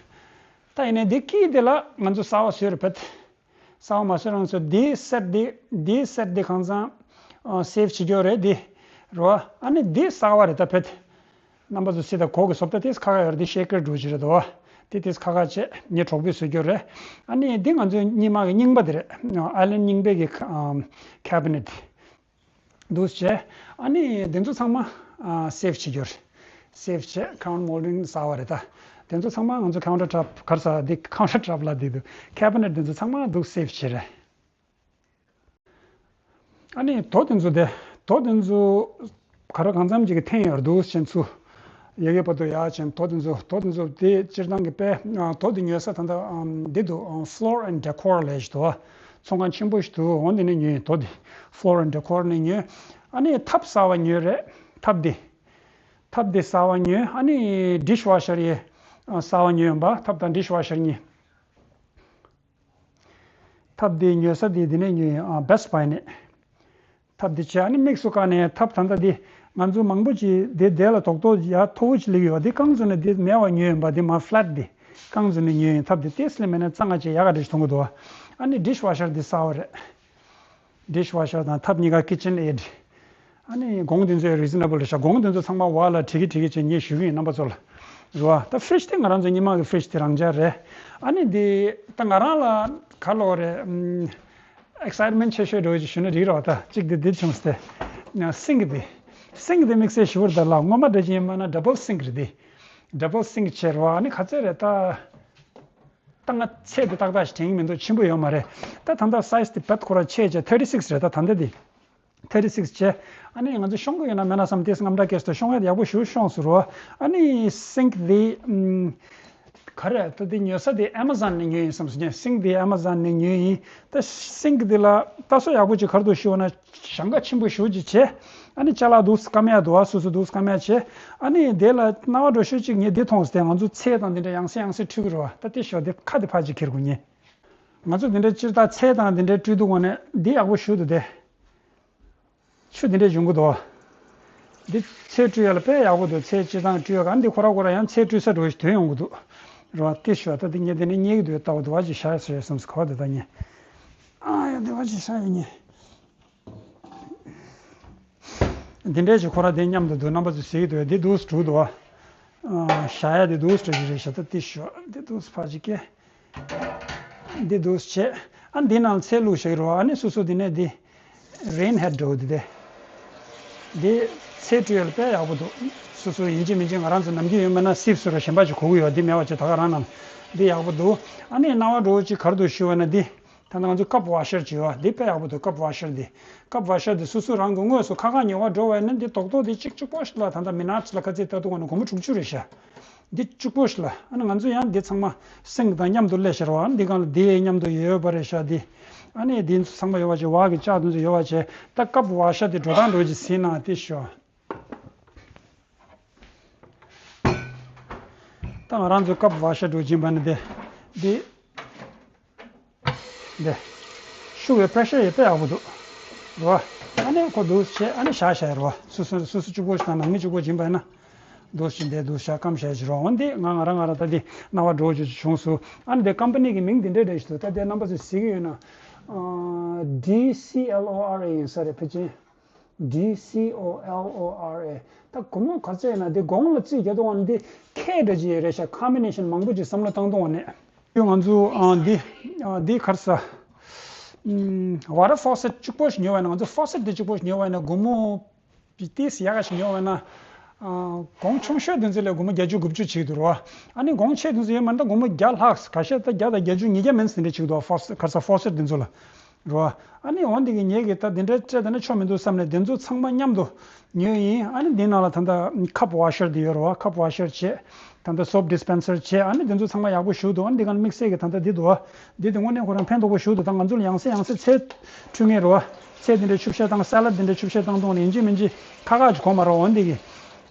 ད་ཡིན་ནའི་འདི་ཀི་དེ་ལ་ང་ཚོ་གསར་པ་བཟོས་རེད་བེད། གསར་པ་མ་བཟོས་རང་ཚོ་འདི་set འདི་འདི་set འདི་གང་ཚང་save བྱེད་རྒྱུ་རེད་འདི། རོ། ཨ་ནི་འདི་གསར་པ་རེད་ད་བེད། རྣམ་པ་ཚོ་སྲིད་ད་གོ་གི་སོབ་ད་དེས་ཁ་ཁ་ཡོད་རེད། འདི་shaker འགྲོ་གི་རེད་འདུག་བ། དེ་དེས་ཁ་ཁ་བྱས་ངས་གྲོགས་པོས་བཟོས་རྒྱུ་རེད། ཨ་ནི་འདི་ང་ཚོའི་སྔོན་མ་གི་རྙིང་པ་དེ་རེད། island རྙིང་པའི་གི་cabinet འདུག་བྱས། ཨ་ནི་དེ་ཚོ་ཚང་མ་save བྱེད་རྒྱུ་རེད། save བྱས་crown molding གསར་པ་རེད་ད། དེ་ཚོ་ཚང་མ་ང་ཚོ་counter top ག་རེ་ཟེར་འདི་counter top ལ་འདི་འདུག cabinet དེ་ཚོ་ཚང་མ་འདུག save བྱས་རེད། ཨ་ནི་རྡོ་དེ་ཚོ་དེ་རྡོ་དེ་ཚོ་ག་རེ་གང་འཚམ་ཅིག་གི་འཐེན་ཡོད་འདུག་ཅན་ཚུ། ཡ་གི་བར་དུ་ཡག་ཅན་རྡོ་དེ་ཚོ་རྡོ་དེ་ཚོ་དེ་སྤྱིར་བཏང་གི་དཔེ་རྡོ་དེ་ཉོ་ས་ད་ལྟ་འདི་འདུག Floor and Decor ལས་ཞིག་འདུག་ཚོང་ཁང་ཆེན་པོ་ཞིག་འདུག་འོ་འདི་ནས་ཉོས་ཡིན། དོ་འདི་Floor and Decor ནས་ཉོས། ཨ་ནི་ཐབ་གསར་པ་ཉོས་རེད། ཐབ་འདི་ཐབ་འདི་གསར་པ་ཉོས། ཨ་ནི་dishwasher ཡི་ཨ་གསར་པ་ཉོས་ཡིན་པ། ཐབ་དང་dishwasher གཉིས། ཐབ་འདི་ཉོ་ས་འདི་འདི་ནས་ཉོས་ཡིན། ཨ་Best Buy ནས། ཐབ་འདི་བྱས། ཨ་ནི་དམིགས་སུ་བཀར་ནས་ཐབ་ད་ལྟ་འདི་ང་ཚོ་མང་པོ་ཅིག་འདི་དེ་ལ་རྡོག་རྡོག་ཡ་མཐོ་བོ་ཅིག་སླེབས་ཡོད། འདི་རྐང་བཙུགས་ནས་འདི་མེད་པ་ཉོས་ཡིན་པ། འདི་མ་flat འདི་རྐང་བཙུགས་ནས་ཉོས་ཡིན། ཐབ་འདི་ཏོག་ཙམ་མེད་ན་གཙང་ང་བྱས་ཡག་ག་འདྲ་ཞིག་མཐོང་གི་འདུག་ཨ་ནི་dishwasher འདི་གསར་པ་རེད། dishwasher དང་ཐབ་གཉིས་ཀ KitchenAid། ཨ་ནི་གོང་དེ་ཚོ་reasonable རེད་ཤག་གོང་དེ་ཚོ་ཚང་མ་བར་ལ་བྲིས་ཀྱི་བྲིས་ཀྱི་བྱས་ངས་ཞུ་གི་ཡིན་རྣམ་པ་ཚོ་ལ། རེད་བ། ད་fridge དེ་ང་རང་ཚོ་སྔོན་མ་གི་fridge དེ་རང་འཇགས་རེད། ཨ་ནི་འདི་ད་ང་རང་ལ་ག་ལབ་དགོས་རེད། ཨམ། excitement ཆེ་ཤོས་འདྲ་བོ་ཅིག་ཞུ་ན་འགྲིག་རེད་བ། ད་གཅིག་དེ་འདི་བྱུང་སྟེ། sink དེ། sink དེ་དམིགས་བསལ་ཞེ་པོ་རེད། ད་ལ་ངོ་མ་འདྲ་ཅིག་ཡིན་པ་ན་double sink རེད་དེ། double sink བྱས་རེད་བ། ཨ་ནི་ག་ཚོད་རེད་ད། ད་ང་ཚད་དེ་ཏག་ཏག་ཞིག་དྲན་གྱི་མི་འདུག་ཆེན་པོ་ཡོད་མ་རེད། ད་ད་ལྟ་size དེ་བད་ཁོ་ར་ཆེ་ཆེ་thirty six རེད། ད་ད་ལྟ་དེ་thirty six བྱས། ཨ་ནི་ང་ཚོ་ཤོང་གི་ཡོད་ན་མེད་ན་བསམ་སྟེ་རྔམ་སྐྲག་སྐྱེས་སོང་། ཤོང་ཡ་དེ་ཡག་པོ་ཞེ་པོ་ཤོང་སོང་རེད་བ། ཨ་ནི་sink དེ་ཨམ། ག་རེ་ད་དེ་ཉོ་ས་དེ་Amazon ནས་ཉོས་ཡིན་བསམ་སོང་། sink དེ་Amazon ནས་ཉོས་ཡིན། ད་sink དེ་ལ་ད་གསོ་ཡག་པོ་ཅིག་ག་རེ་འདུག་ཞུ་བ་ན། ཞེང་ཁ་ཆེན་པོ་ཞེ་པོ་ཅིག་བྱས། ཨ་ནི་ཅ་ལག་འདུག་སེ་སྐམ་ཡ་འདུག་བ། སོ་སོ་འདུག་སེ་སྐམ་ཡ་བྱས། ཨ་ནི་དེ་ལ་སྣང་བ་འགྲོ་ཤོས་ཅིག་ངས་འདི་མཐོང་སྟེ། ང་ཚོ་ཚལ་དང་འདི་འདྲ་ཡང་སེ་ཡང་སེ་འཁྲུད་ཀྱི་རེད་བ། ད་དེ་ཞོ་དེ་ཁ་དེ་ཕར་ཅིག་ཁྱེར་དགོས་ཉེ། ང་ཚོ་འདི་འདྲ་སྤྱིར་བཏང་ཚལ་དང་འདི་འདྲའི་བཀྲུས་འདུག་གོ་ནས་འདི་ཡག་པོ་ཞེ་པོ་འདུག་སྟེ། ཆུ་འདི་འདྲ་ཡོང་གི་འདུག་བ། འདི་ཚལ་བཀྲུ་ཡ་ལ་དཔེ་ཡག་པོ་འདུག་ཚལ་སྤྱིར་བཏང་བཀྲུ་ཡ་ག་འདི་ཁོ་ར་ཁོ་ར་ཡང་ཚལ་བཀྲུ་ས་འགྲོ་ཞིག་དོན་ཡོང་གི་འདུག་རེད་བ། དེ་ཞོ་ད་འདི་ངས་འདི་ནས་རྙེད་ཀྱི་འདུག་ལྟ་བུ་འདུག་བ། ཅིག་བཞག་ཡ་བཟོ་ཡ་བསམ་སོང་། ག་བ་འདི་ད་ངས། ཨ་ཡ་འདི་བ་ཅིག་བཞག་ཡ་ངས། འདི་འདྲས་ཀྱི་ཁོ་ར་དེ་མཉམ་དུ་འདུག་རྣམ་པ་ཚོས་གཟིགས་ཀྱི་འདུག་འདི་འདུག་སེ་འགྲོ་གི་འདུག་བ། ཨ། བཞག་ཡ་དེ་འདུག་སེ་འགྲོ་གི་རེད་ཤག་ད་དེ་ཞོ་འདི་འདུག་སེ་ཕར་ཅིག་སྐྱེལ། འདི་འདུག་སེ་བྱས། ཨ་འདི་ནང་ཚལ་བླུགས་བཞག་གི་རེད་བ། ཨ་ནི་སོ་སོ་འདི་ནས་འདི་rain head འདྲ་བོ་འདི་དེ། འདི་ཚལ་བཀྲུ་ཡ་ལ་དཔེ་ཡག་པོ་འདུག་སོ་སོ་ཡིན་གཅིག་མིན་གཅིག་ང་རང་ཚོ་ནམ་རྒྱུན་ཡོད་མེད་ན་སིབ་སོ་ར་གཞན་པ་ཅིག་གོ་གི་ཡོད། འདི་མེད་པ་ཅིག་ད་ག་རང་ནང་འདི་ཡག་པོ་འདུག་ཨ་ནི་སྣང་བ་འགྲོ་བོ་ཅིག་ག་རེ་འདུག་ཞུ་བ་ན་འདི། ད་ལྟ་ང་ཚོ་cup washer ཅིག་ཡོད། འདི་དཔེ་ཡག་པོ་འདུག cup washer འདི། cup washer འདི་སོ་སོ་རང་གི་དངོས་སུ་ཁ་ཁ་ཉོ་བ་འགྲོ་བས་ན་འདི་རྡོག་རྡོག་འདི་གཅིག་གཅིག་པོ་ཞིག་ལ་ད་ལྟ་མི་ནཊ་ལ་ཁ་ཚིག་ལྟ་འདུག་ག་ནི་སྒོར་མོ་དྲུག་ཅུ་རེད་ཤག་འདི་གཅིག་པོ་ཞིག་ལ། ཨ་ནི་ང་ཚོ་ཡང་འདི་ཚང་མ་sink དང་མཉམ་དུ་སླེབས་ཤག་རེད་བ། འདི་སྒང་ལ་འདི་མཉམ་དུ་ཡོད་པ་རེད་ཤག་འདི། ཨ་ནི་འདི་ཚོ་ཚང་མ་ཡོད་པ་བྱས། འོག་གི་ལྕགས་འདི་ཚོ་ཡོད་པ་བྱས། ད་cup washer འདི་འགྲོ་སྟངས་འགྲོ་ཅིག་གཟིགས་ན་དེ་ཤོ། ད་ང་རང་ཚོ་cup washer འགྲོ་གི་ཡིན་པ་ནི་དེ། འདི། འདི། ཤུགས་ཡོད། pressure ཡོད། དཔེ་ཡག་པོ་འདུག་རེད་བ། ཨ་ནི་ཁོ་འདུག་སེ་བྱས། ཨ་ནི་བཞག་བཞག་རེད་བ། སོ་སོ་སོ་སོ་གཅིག་པོ་ཞིག་དང་ནང་མི་གཅིག་པོ་ཡིན་པ་ཡིན་ན། འདུག་སེ་བྱས་འདི་འདུག་སེ་བཞག་སྐམ་བཞག་ཅིག་རེད་བ། འོན་ཏེ་ང་ང་རང་ང་རང་ད་འདི་སྣང་བ་འགྲོ་བཅུག་བྱུང་སོང་། ཨ་ནི་འདི་company གི་མིང་འདི་འདྲ་འདྲ་ཞིག་འདུག་ད་དེ་རྣམ་པ་ཚོས་གཟིགས་ཀྱི་ཡོད་ན། ཨ། D C L O R A ཡིན་ས་རེད། ཕལ་ཆེར། D C O L O R A། ད་སྒོར་མོ་ག་ཚོད་ཡིན་ན་དེ་གོང་ལ་རྩིས་རྒྱག་དུས་ནི་དེ་ཁེ་འདྲ་ཅིག་ཡོད་རེད་ཤག combination མང་པོ་ཅིག་བསམ་བློ་བཏང་དུས་ནི། ང་ཚོ་ཨ་འདི་ཨ་འདི་ག་རེ་ཟ། ཨམ། water faucet གཅིག་པོ་ཞིག་ཉོ་བ་ཡིན་ན། ང་ཚོ་faucet དེ་གཅིག་པོ་ཞིག་ཉོ་བ་ཡིན་ན་སྒོར་མོ་ཏོག་ཙམ་ཡག་ག་ཞིག་ཉོ་བ་ཡིན་ན། ཨ། གོང་ཆུང་ཤོས་དེ་ཚོ་ལ་སྒོར་མོ་བརྒྱད་ཅུ་དགུ་བཅུ་ཅིག་འདུག་རེད་བ། ཨ་ནི་གོང་ཆེ་དེ་ཚོ་ཡོད་མ་རེད། ད་སྒོར་མོ་བརྒྱ་ལྷག་ཁ་ཤས་ད་བརྒྱ་དང་བརྒྱད་ཅུ་ཉིས་བརྒྱ་མིན་ཟིན་རེ་ཅིག་འདུག faucet ག་རེ་ཟ། faucet དེ་ཚོ་ལ། རེད་བ། ཨ་ནི་འོ་འདི་གི་ངེད་ཀྱིས་ད་འདི་འདྲ་སྤྲད་ད་ནི་ཆོ་མི་འདུག་བསམ་ནས་དེ་ཚོ་ཚང་མ་མཉམ་དུ་ཉོས་ཡིན། ཨ་ནི་འདི་ནང་ལ་ད་ལྟ་cup washer འདི་ཡོད་རེད་བ། cup washer བྱས། ད་ལྟ་soap dispenser བྱས། ཨ་ནི་དེ་ཚོ་ཚང་མ་ཡག་པོ་ཞེ་པོ་འདུག་ཨ་ནི་འདི་ག་ནི་དམིགས་བསལ་གྱི་ད་ལྟ་འདི་འདུག་བ། འདི་དེ་དངོས་གནས་ཁོ་རང་ཕན་ཐོགས་པོ་ཞེ་པོ་འདུག་ད་ང་ཚོ་ལ་ཡང་སེ་ཡང་སེ་ཚལ་འཁྲུད་མཁན་རེད་བ། ཚལ་འདི་འདྲ་ཆུ་བཤལ་བཏང་། salad འདི་འདྲ་ཆུ་བཤལ་བཏང་དུས་ནི་ཡིན་གཅིག་མིན་གཅིག་ཁག་ཁག་ཅིག་གོ་མ་རེད་བ། འོ་འདི་གི།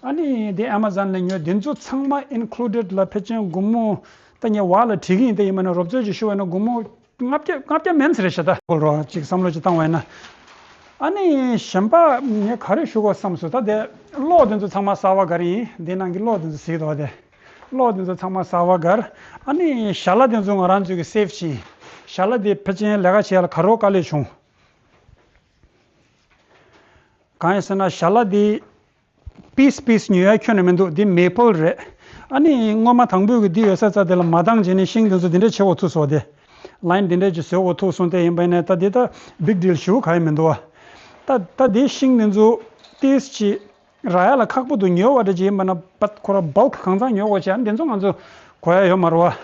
ཨ་ནི་དེ་Amazon ནས་ཉོས། དེ་ཚོ་ཚང་མ་included ལ་ཕལ་ཆེར་སྒོར་མོ། ད་ངས་བར་ལ་བྲིས་ཀྱི་ཡིན། དེ་ཡིན་པ་ན་རོབ་ཙམ་ཅིག་ཞུ་བ་ན་སྒོར་མོ་ལྔ་བརྒྱ་ལྔ་བརྒྱ་མིན་ཟེར་རེད་ཤག་ད་ཁོ་རོ་ཅིག་བསམ་བློ་ཅིག་བཏང་བ་ཡིན་ན། ཨ་ནི་གཞན་པ་ངས་ག་རེ་ཞུ་དགོས་བསམ་སོང་། ད་དེ་གློག་དེ་ཚོ་ཚང་མ་གསར་པ་ག་རེ་ཡིན། འདི་ནང་གི་གློག་དེ་ཚོ་གཟིགས་དང་དེ། གློག་དེ་ཚོ་ཚང་མ་གསར་པ་ག་རེ། ཨ་ནི་ཞལ་ལག་དེ་ཚོ་ང་རང་ཚོ་གི་save བྱས་ཡིན། ཞལ་ལག་དེ་ཕལ་ཆེར་ལས་ཀ་བྱེད་ཡ་ལ་ག་རེ་དཀའ་ལས་བྱུང་། གང་ཡིན་ཟེར་ན་ཞལ་ལག་དེ་piece piece ཉོ་ཡ་ཁྱོན་ནས་མི་འདུག་འདི་maple རེད། ཨ་ནི་སྔོན་མ་དང་པོའི་གི་འདི་ཡོད་ས་རྩ་དེ་ལ་མ་འདང་བྱས་ནས་ཤིང་དེ་ཚོ་འདི་འདྲ་བྱེད་དགོས་ཐུག་སོང་། དེ་line འདི་འདྲ་ཅིག་བཟོ་དགོས་ཐུག་སོང་། དེ་ཡིན་པ་ཡིན་ན་ད་འདི་ད་big deal ཞེ་པོ་གང་ཡང་མི་འདུག་བ། ད་ད་འདི་ཤིང་འདི་ཚོ་ཏོག་ཙམ་ཅིག་རག་ཡ་ལ་ཁག་པོ་འདུག་ཉོ་བ་འདྲ་ཅིག་ཡིན་པ་ན་but ཁོ་ར་bulk གང་ཚང་ཉོ་དགོས་བྱས། ཨ་ནི་འདི་ཚོ་ང་ཚོ་གོ་ཡ་ཡོད་མ་རེད་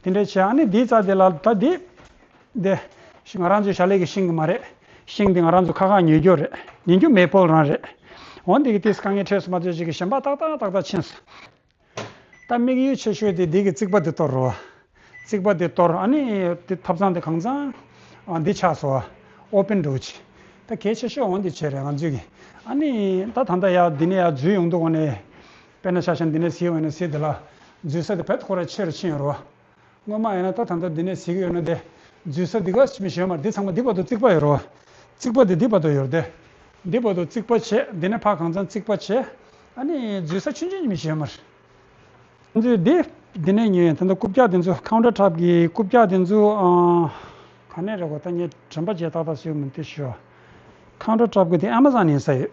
བ། དེ་འདྲ་བྱས། ཨ་ནི་འདི་རྩ་དེ་ལ་ད་འདི། འདི། ང་རང་ཚོའི་ཞལ་ལག་གི་ཤིང་གི་མ་རེད། ཤིང་འདི་ང་རང་ཚོ་ཁ་ཁ་ཉོ་རྒྱུ་རེད། ཉོ་རྒྱུ་maple རང་རེད། འོ་འདི་གི་ཏོག་ཙམ་དཀའ་ངལ་འཕྲད་སོང་མ་ཚད་ཅིག་གི་གཞན་པ་ཏག་ཏག་ཏག་ཏག་ཕྱིན་སོང་། ད་དམིགས་ཡུལ་ཆེ་ཤོས་དེ་འདི་གི་རྩིག་པ་འདི་གཏོར་རོ། རྩིག་པ་འདི་གཏོར། ཨ་ནི་འདི་ཐབ་ཚང་འདི་གང་ཚང་ ཨ་འདི་ཆགས་སོང་ཨ། ཨོ་པན་འགྲོ་ཅི། ད་གལ་ཆེ་ཤོས་འོང་འདི་བྱས་རེད་ང་ཚོས་ཀྱི། ཨ་ནི་ད་ད་ལྟ་ཡ་འདི་ནས་ཡ་འཛུལ་ཡོང་དུས་འོང་ནས། དཔེར་ན་ཆ་བཞག་འདི་ནས་ཟིག་འོང་ནས་ཟིག་འདི་ལ་འཛུལ་ས་དེ་བེད་ཁོ་ར་ཆེ་རུ་ཕྱིན་ཡོད་རོ། སྔོན་མ་ཡིན་ན་ད་ད་ལྟ་འདི་ནས་ཟིག་ཡོད་ན་དེ། འཛུལ་ས་འདི་ག་ཞིག་མི་ཤེས་མ་རེད། འདི་ཚང་མ་འདི་བར་དུ་རྩིག་པ་ཡོད་རོ། རྩིག་པ་དེ་འདི་བར་དུ་ཡོད་རེད་དེ། འདི་བར་དུ་རྩིག་པ་བྱས་འདི་ནས་ཕར་གང་ཚང་རྩིག་པ་བྱས། ཨ་ནི་འཛུལ་ས་ཆུང་ཆུང་ཞིག་མི་ཤེས་མ་རེད། ང་ཚོས་འདི། འདི་ནས་ཉོས་ཡིན། ད་ལྟ་རྐུབ་བཀྱག་དེ་ཚོ་ཁའུན་ཊར་ཊོབ་ཀྱི་རྐུབ་བཀྱག་དེ་ཚོ་ཨ། ག་ནས་རེད་གོ་ད་ངས་དྲན་པ་བརྗེད་ཏག་ཏག་བཟོས་མི་འདུག་ཤོ། ཁའུན་ཊར་ཊོབ་ཀྱི་དེ་ཨེ་མ་ཛོན་ཡིན་ས་ཡོད།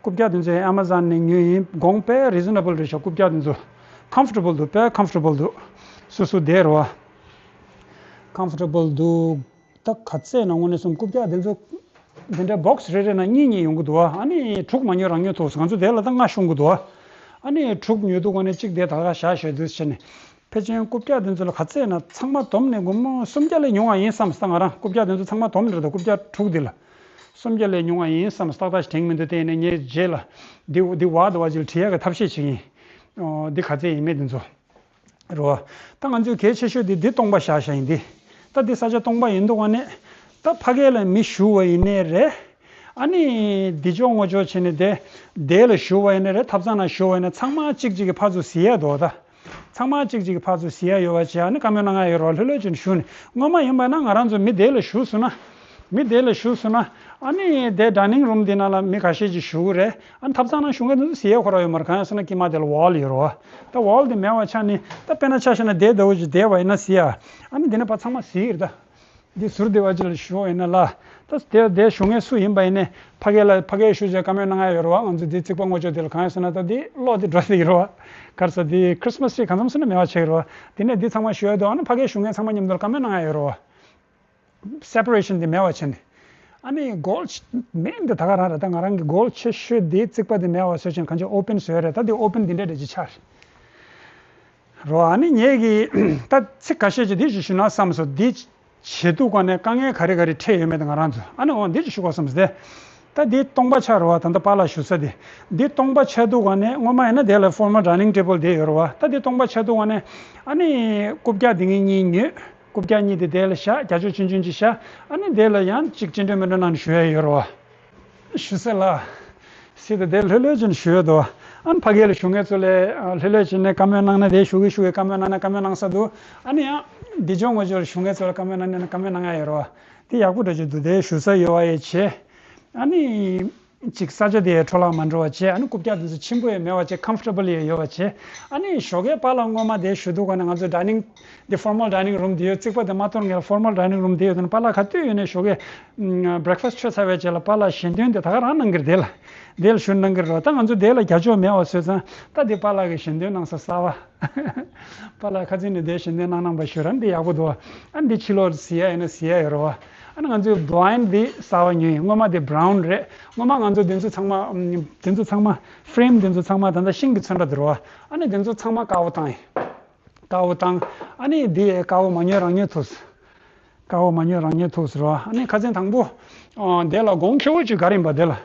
རྐུབ་བཀྱག་དེ་ཚོ་ཨེ་མ་ཛོན་ནས་ཉོས་ཡིན། གོང་དཔེ་རི་ཛོ་ན་བལ་རེད་ཤག་རྐུབ་བཀྱག་དེ་ཚོ་ཁམ་ཕོར་ཊེ་བལ་འདུག་དཔེ་ཁམ་ཕོར་ཊེ་བལ་འདུག་སོ་སོ་བསྡད་རོ། ཁམ་ཕོར་ཊེ་བལ་འདུག་ད་ག་ཚད་ན་དངོས་གནས་སོང་རྐུབ་བཀྱག་དེ་ཚོ། དེ་འདྲའི་བོག་སི་རེ་རེ་ན་གཉིས་གཉིས་ཡོང་གི་འདུག་ཨ། ཨ་ནི་དྲུག་མ་ཉོས་རང་ཉོས་ཐུབ་སོང་། ང་ཚོ་དེ་ལ་ད་ལྔ་ཤོང་གི་འདུག་ཨ། ཨ་ནི་དྲུག་ཉོས་འདུག་ཨ་ནི་གཅིག་དེ་ད་ག་བཞག་བཞག་འདུག་བྱས་ནས། ཕལ་ཆེར་རྐུབ་བཀྱག་དེ་ཚོ་ལ་ག་ཚད་ན་ཚང་མ་བསྡོམས་ནས་སྒོར་མོ་སུམ་བརྒྱ་ལས་ཉུང་བ་ཡིན་བསམ་སོང་ད་ང་རང་། རྐུབ་བཀྱག་དེ་ཚོ་ཚང་མ་བསྡོམས་རེད་ད། རྐུབ་བཀྱག་དྲུག་འདི་ལ་སུམ་བརྒྱ་ལས་ཉུང་བ་ཡིན་བསམ་སོང་། ཏག་ཏག་ཞིག་དྲན་གྱི་མི་འདུག་དེ་ཡིན་ན་ངས་རྗེས་ལ་འདི་འདི་བར་དུ་བ་ཅིག་ལ་བྲིས་ཡག་གི་ཐབས་ཤེས་བྱེད་ཀྱི་ཡིན། འདི་ག་ཚད་ཡིན་མེད་དེ་ཚོ། རེད་བ། ད་ང་ཚོས་གལ་ཆེ་ཤོས་དེ་འདི་སྟོང་པ་བཞག་བཞག་ཡིན་འདི། ད་འདི་ས་ཆ་སྟོང་པ་ཡིན་དུས་ཨ་ནི། ད་ཕ་གི་ལ་མི་ཞུ་བ་ཡིན་ནའི་རེད། ཨ་ནི་འདི་ཅོག་ངོ་ཅོག་བྱས་ནས་དེ། དེ་ལ་ཞུ་བ་ཡིན་ནའི་རེད། ཐབ་ཚང་ན་ཞུ་བ་ཡིན་ན་ཚང་མ་གཅིག་གཅིག་གི་ཕར་ཚུར་ཟེར་ཡ་འདུག་ད། ཚང་མ་གཅིག་གཅིག་གི་ཕར་ཚུར་ཟེར་ཡ་ཡོད་པ་བྱས་ཨ་ནི་བཀའ་མོལ་གནང་ཡ་ཡོད་རེད་བ། ལྷོད་ལྷོད་བྱས་ནས་ཞུ་ནས། སྔོན་མ་ཡིན་པ་ན་ང་རང་ཚོ་མི་དེ་ལ་ཞུ་སོང་ན། མི་དེ་ལ་ཞུ་སོང་ན། ཨ་ནི་དེ་ཌའི་ནིང་རུམ་དེ་ནང་ལ་མི་ཁ་ཤས་ཅིག་ཞུ་གི་རེད། ཨ་ནི་ཐབ་ཚང་ནང་ཞུ་མཁན་དེ་ཚོ་ཟེར་ཡ་ཁོ་རང་ཡོད་མ་རེད། གང་ཡིན་ཟེར་ན་དཀྱིལ་མ་དེ་ལ་ཝོལ་ཡོད་རེད་བ། ད་ཝོལ་དེ་མེད་པ་ཆགས་ནས་ད་དཔེར་ན་ཆ་བཞག་ན་དེ་ཟླ་བོ་ཅིག་བསྡད་པ་ཡིན་ན་ཟེར་ཡ། ཨ་ནི་དེ་ནས་ཕར་ཚང་མ་ཟེར་གི་རེད་ད། འདི་ཟུར་སྡེ་བ་ཅིག་ལ་ཞུ་བ་ཡིན་ན་ལ། ད་དེ་དེ་ཞུ་མཁན་སུ་ཡིན་པ་ཡིན་ནའི་ཕ་གི་ལ་ཕ་གིར་ཞུ་བྱས་བཀའ་མོལ་གནང་ཡ་ཡོད་རེད་བ། ང་ཚོ་འདི་རྩིག་པ་ངོ་ཅོག་དེ་ལ། གང་ཡིན་ཟེར་ན་ད་འདི་གློག་འདི་འགྲོ་ཟེར་གི་རེད་བ། ག་རེ་ཟེར་འདི་ཁྲི་སི་མ་སི་ཊི་རི་གང་འཚམ་ཟེར་ན་མེད་པ་ཆགས་ཀྱི་རེད་བ། དེ་ནས་འདི་ཚང་མ་ཞུ་ཡ་འདུག་ཨ་ནི་ཕ་གིར་ཞུ་མཁན་ཚང་མ་མཉམ་དུ་ལ་བཀའ་མོལ་གནང་ཡ་ཡོད་རེད་བ། སེ་པ་རེ་ཤན་འདི་མེད་པ་བྱས་ནས། ཨ་ནི་གོལ་མེན་འདི་ད་ག་རང་རེད། ད་ང་རང་གི་གོལ་ཆེ་ཤོས་འདི་རྩིག་པ་འདི་མེད་པ་བཟོས་བྱས་གང་ཅི་ཨོ་པན་བཟོས་རེད། ད་འདི་ཨོ་པན་འདི་འདྲ་འདྲ་ཅིག་ཆགས་རེད་བ། ཨ་ནི་ངས་ཀྱི་ད་ཚིག་ཁ་ཤས་ཅིག་འདི་ཅིག་ཞུ་ན་བསམ་སོང་། འདི་བྱེད་དུས་ག་ནས་དཀའ་ངལ་ག་རེ་ག་རེ་འཕྲད་ཡོད་མེད་ད་ང་རང་ཚོ། ཨ་ནི་འོ་འདི་ཅིག་ཞུ་དགོས་བསམ་སོང་སྟེ། ད་འདི་སྟོང་པ་ཆགས་རེད་བ། ད་ལྟ་པཱ་ལགས་བཞུགས་ས་དེ། འདི་སྟོང་པ་ཆགས་དུས་ག་ནས་སྔོན་མ་ཡིན་ན་དེ་ལ་ཕོར་མལ་ཌའི་ནིང་ཊེ་བལ་དེ་ཡོད་རེད་བ། ད་འདི་སྟོང་པ་ཆགས་དུས་ག་ནས་ཨ་ནི་རྐུབ་བཀྱག་འདི་ངས་གཉིས་ཉོས། རྐུབ་བཀྱག་གཉིས་དེ་དེ་ལ་བཞག་རྒྱ་ཅོག་ཆུང་ཆུང་ཅིག་བཞག་ཨ་ནི་དེ་ལ་ཡང་ཅིག་ཅི་འདྲ་མི་འདྲ་གནང་ནས་ཞུ་ཡ་ཡོད་རེད་བ། ཞུ་ས་ལ། སི་ཏུ་དེ་ལྷོད་ལྷོད་བྱས་ནས་ཞུ་ཡ་འདུག་ཨ་ནི་ཕ་གི་ལ་ཞུ་མཁན་ཚོ་ལ་ལྷོད་ལྷོད་བྱས་ནས་བཀའ་མོལ་གནང་ན་དེ། ཞུ་གི་ཞུ་གི་བཀའ་མོལ་གནང་ན་བཀའ་མོལ་གནང་ས་འདུག་ཨ་ནི་ཡང་འདི་ཅོག་ངོ་ཅོག་ལ་ཞུ་མཁན་ཚོ་ལ་བཀའ་མོལ་གནང་ན་བཀའ་མོལ་གནང་ཡ་ཡོད་རེད་བ། དེ་ཡག་པོ་འདྲ་ཅིག་འདུག་དེ་ཞུ་ས་ཡོད་བ་ཡ་བྱས། ཨ་ནི། ཅིག་ས་ཆ་དེ་ཡང་འཕྲོ་བརླག་མ་འགྲོ་བ་བྱས། ཨ་ནི་རྐུབ་བཀྱག་དེ་ཚོ་ཆེན་པོ་ཡང་མེད་པ་བྱས། ཁམ་ཕོར་ཊེ་བལ་ཡང་ཡོད་པ་བྱས། ཨ་ནི་ཞོགས་ཀས་པཱ་ལགས་སྔོན་མ་དེ་ཞུ་དུས་ག་ནས་ང་ཚོ་ཌའི་ནིང་། དེ་ཕོར་མལ་ཌའི་ནིང་རུམ་དེ་ཡོད། རྩིག་པ་དེ་མ་གཏོར་སྔོན་ལ་ཕོར་མལ་ཌའི་ནིང་རུམ་དེ་ཡོད། དེ་ནས་པཱ་ལགས་ག་དུས་ཡོང་ནའི་ཞོགས་ཀས་བྷི་རེག་ཕ་སི་ཊི་མཆོད་ཚར་བའི་རྗེས་ལ་པཱ་ལགས་ཞལ་འདོན་དེ་ད་ག་རང་གནང་གི་རེད། དེ་ལ་དེ་ལ་ཞུ་གནང་གི་རེད། ད་ང་ཚོ་དེ་ལ་རྒྱ་ཅོག་མེད་པ་བཟོས་ཙང་ད་དེ་པཱ་ལགས་ཀྱི་ཞལ་འདོན་གནང་ས་གསར་པ། པཱ་ལགས་ཁ་སང་ནས་དེ་ཞལ་འདོན་གནང་གནང་པ་ཞུ་རན་དེ་ཡག་པོ་འདུག་ཨ་ནི་འདི་ཕྱི་ལོགས་ཟེར་ཡ་ཡིན་ན་ཟེར་ཡ་ཡོད་རེད་བ། ཨ་ནི་ང་ཚོས་བྷ་ལའིན་ཌི་འདི་གསར་པ་ཉོས་ཡིན། སྔོན་མ་དེ་བྷ་རའུན་རེད། སྔོན་མ་ང་ཚོ་དེ་ཚོ་ཚང་མ་ཨམ། དེ་ཚོ་ཚང་མ་ཕེ་རེམ་དེ་ཚོ་ཚང་མ་ད་ལྟ་ཤིང་གི་ཚོན་ཁྲ་དེ་རེད་བ། ཨ་ནི་དེ་ཚོ་ཚང་མ་དཀར་པོ་བཏང་ཡིན། དཀར་པོ་བཏང་། ཨ་ནི་འདི་དཀར་པོ་མ་ཉོས་རང་ཉོས་ཐུབ། དཀར་པོ་མ་ཉོས་རང་ཉོས་ཐུབ་ཟེར་བ། ཨ་ནི་ཁ་སང་དང་པོ་ཨ། དེ་ལ་གོང་ཁེ་པོ་ཅིག་ག་རེ་ཡིན་པ་དེ་ལ།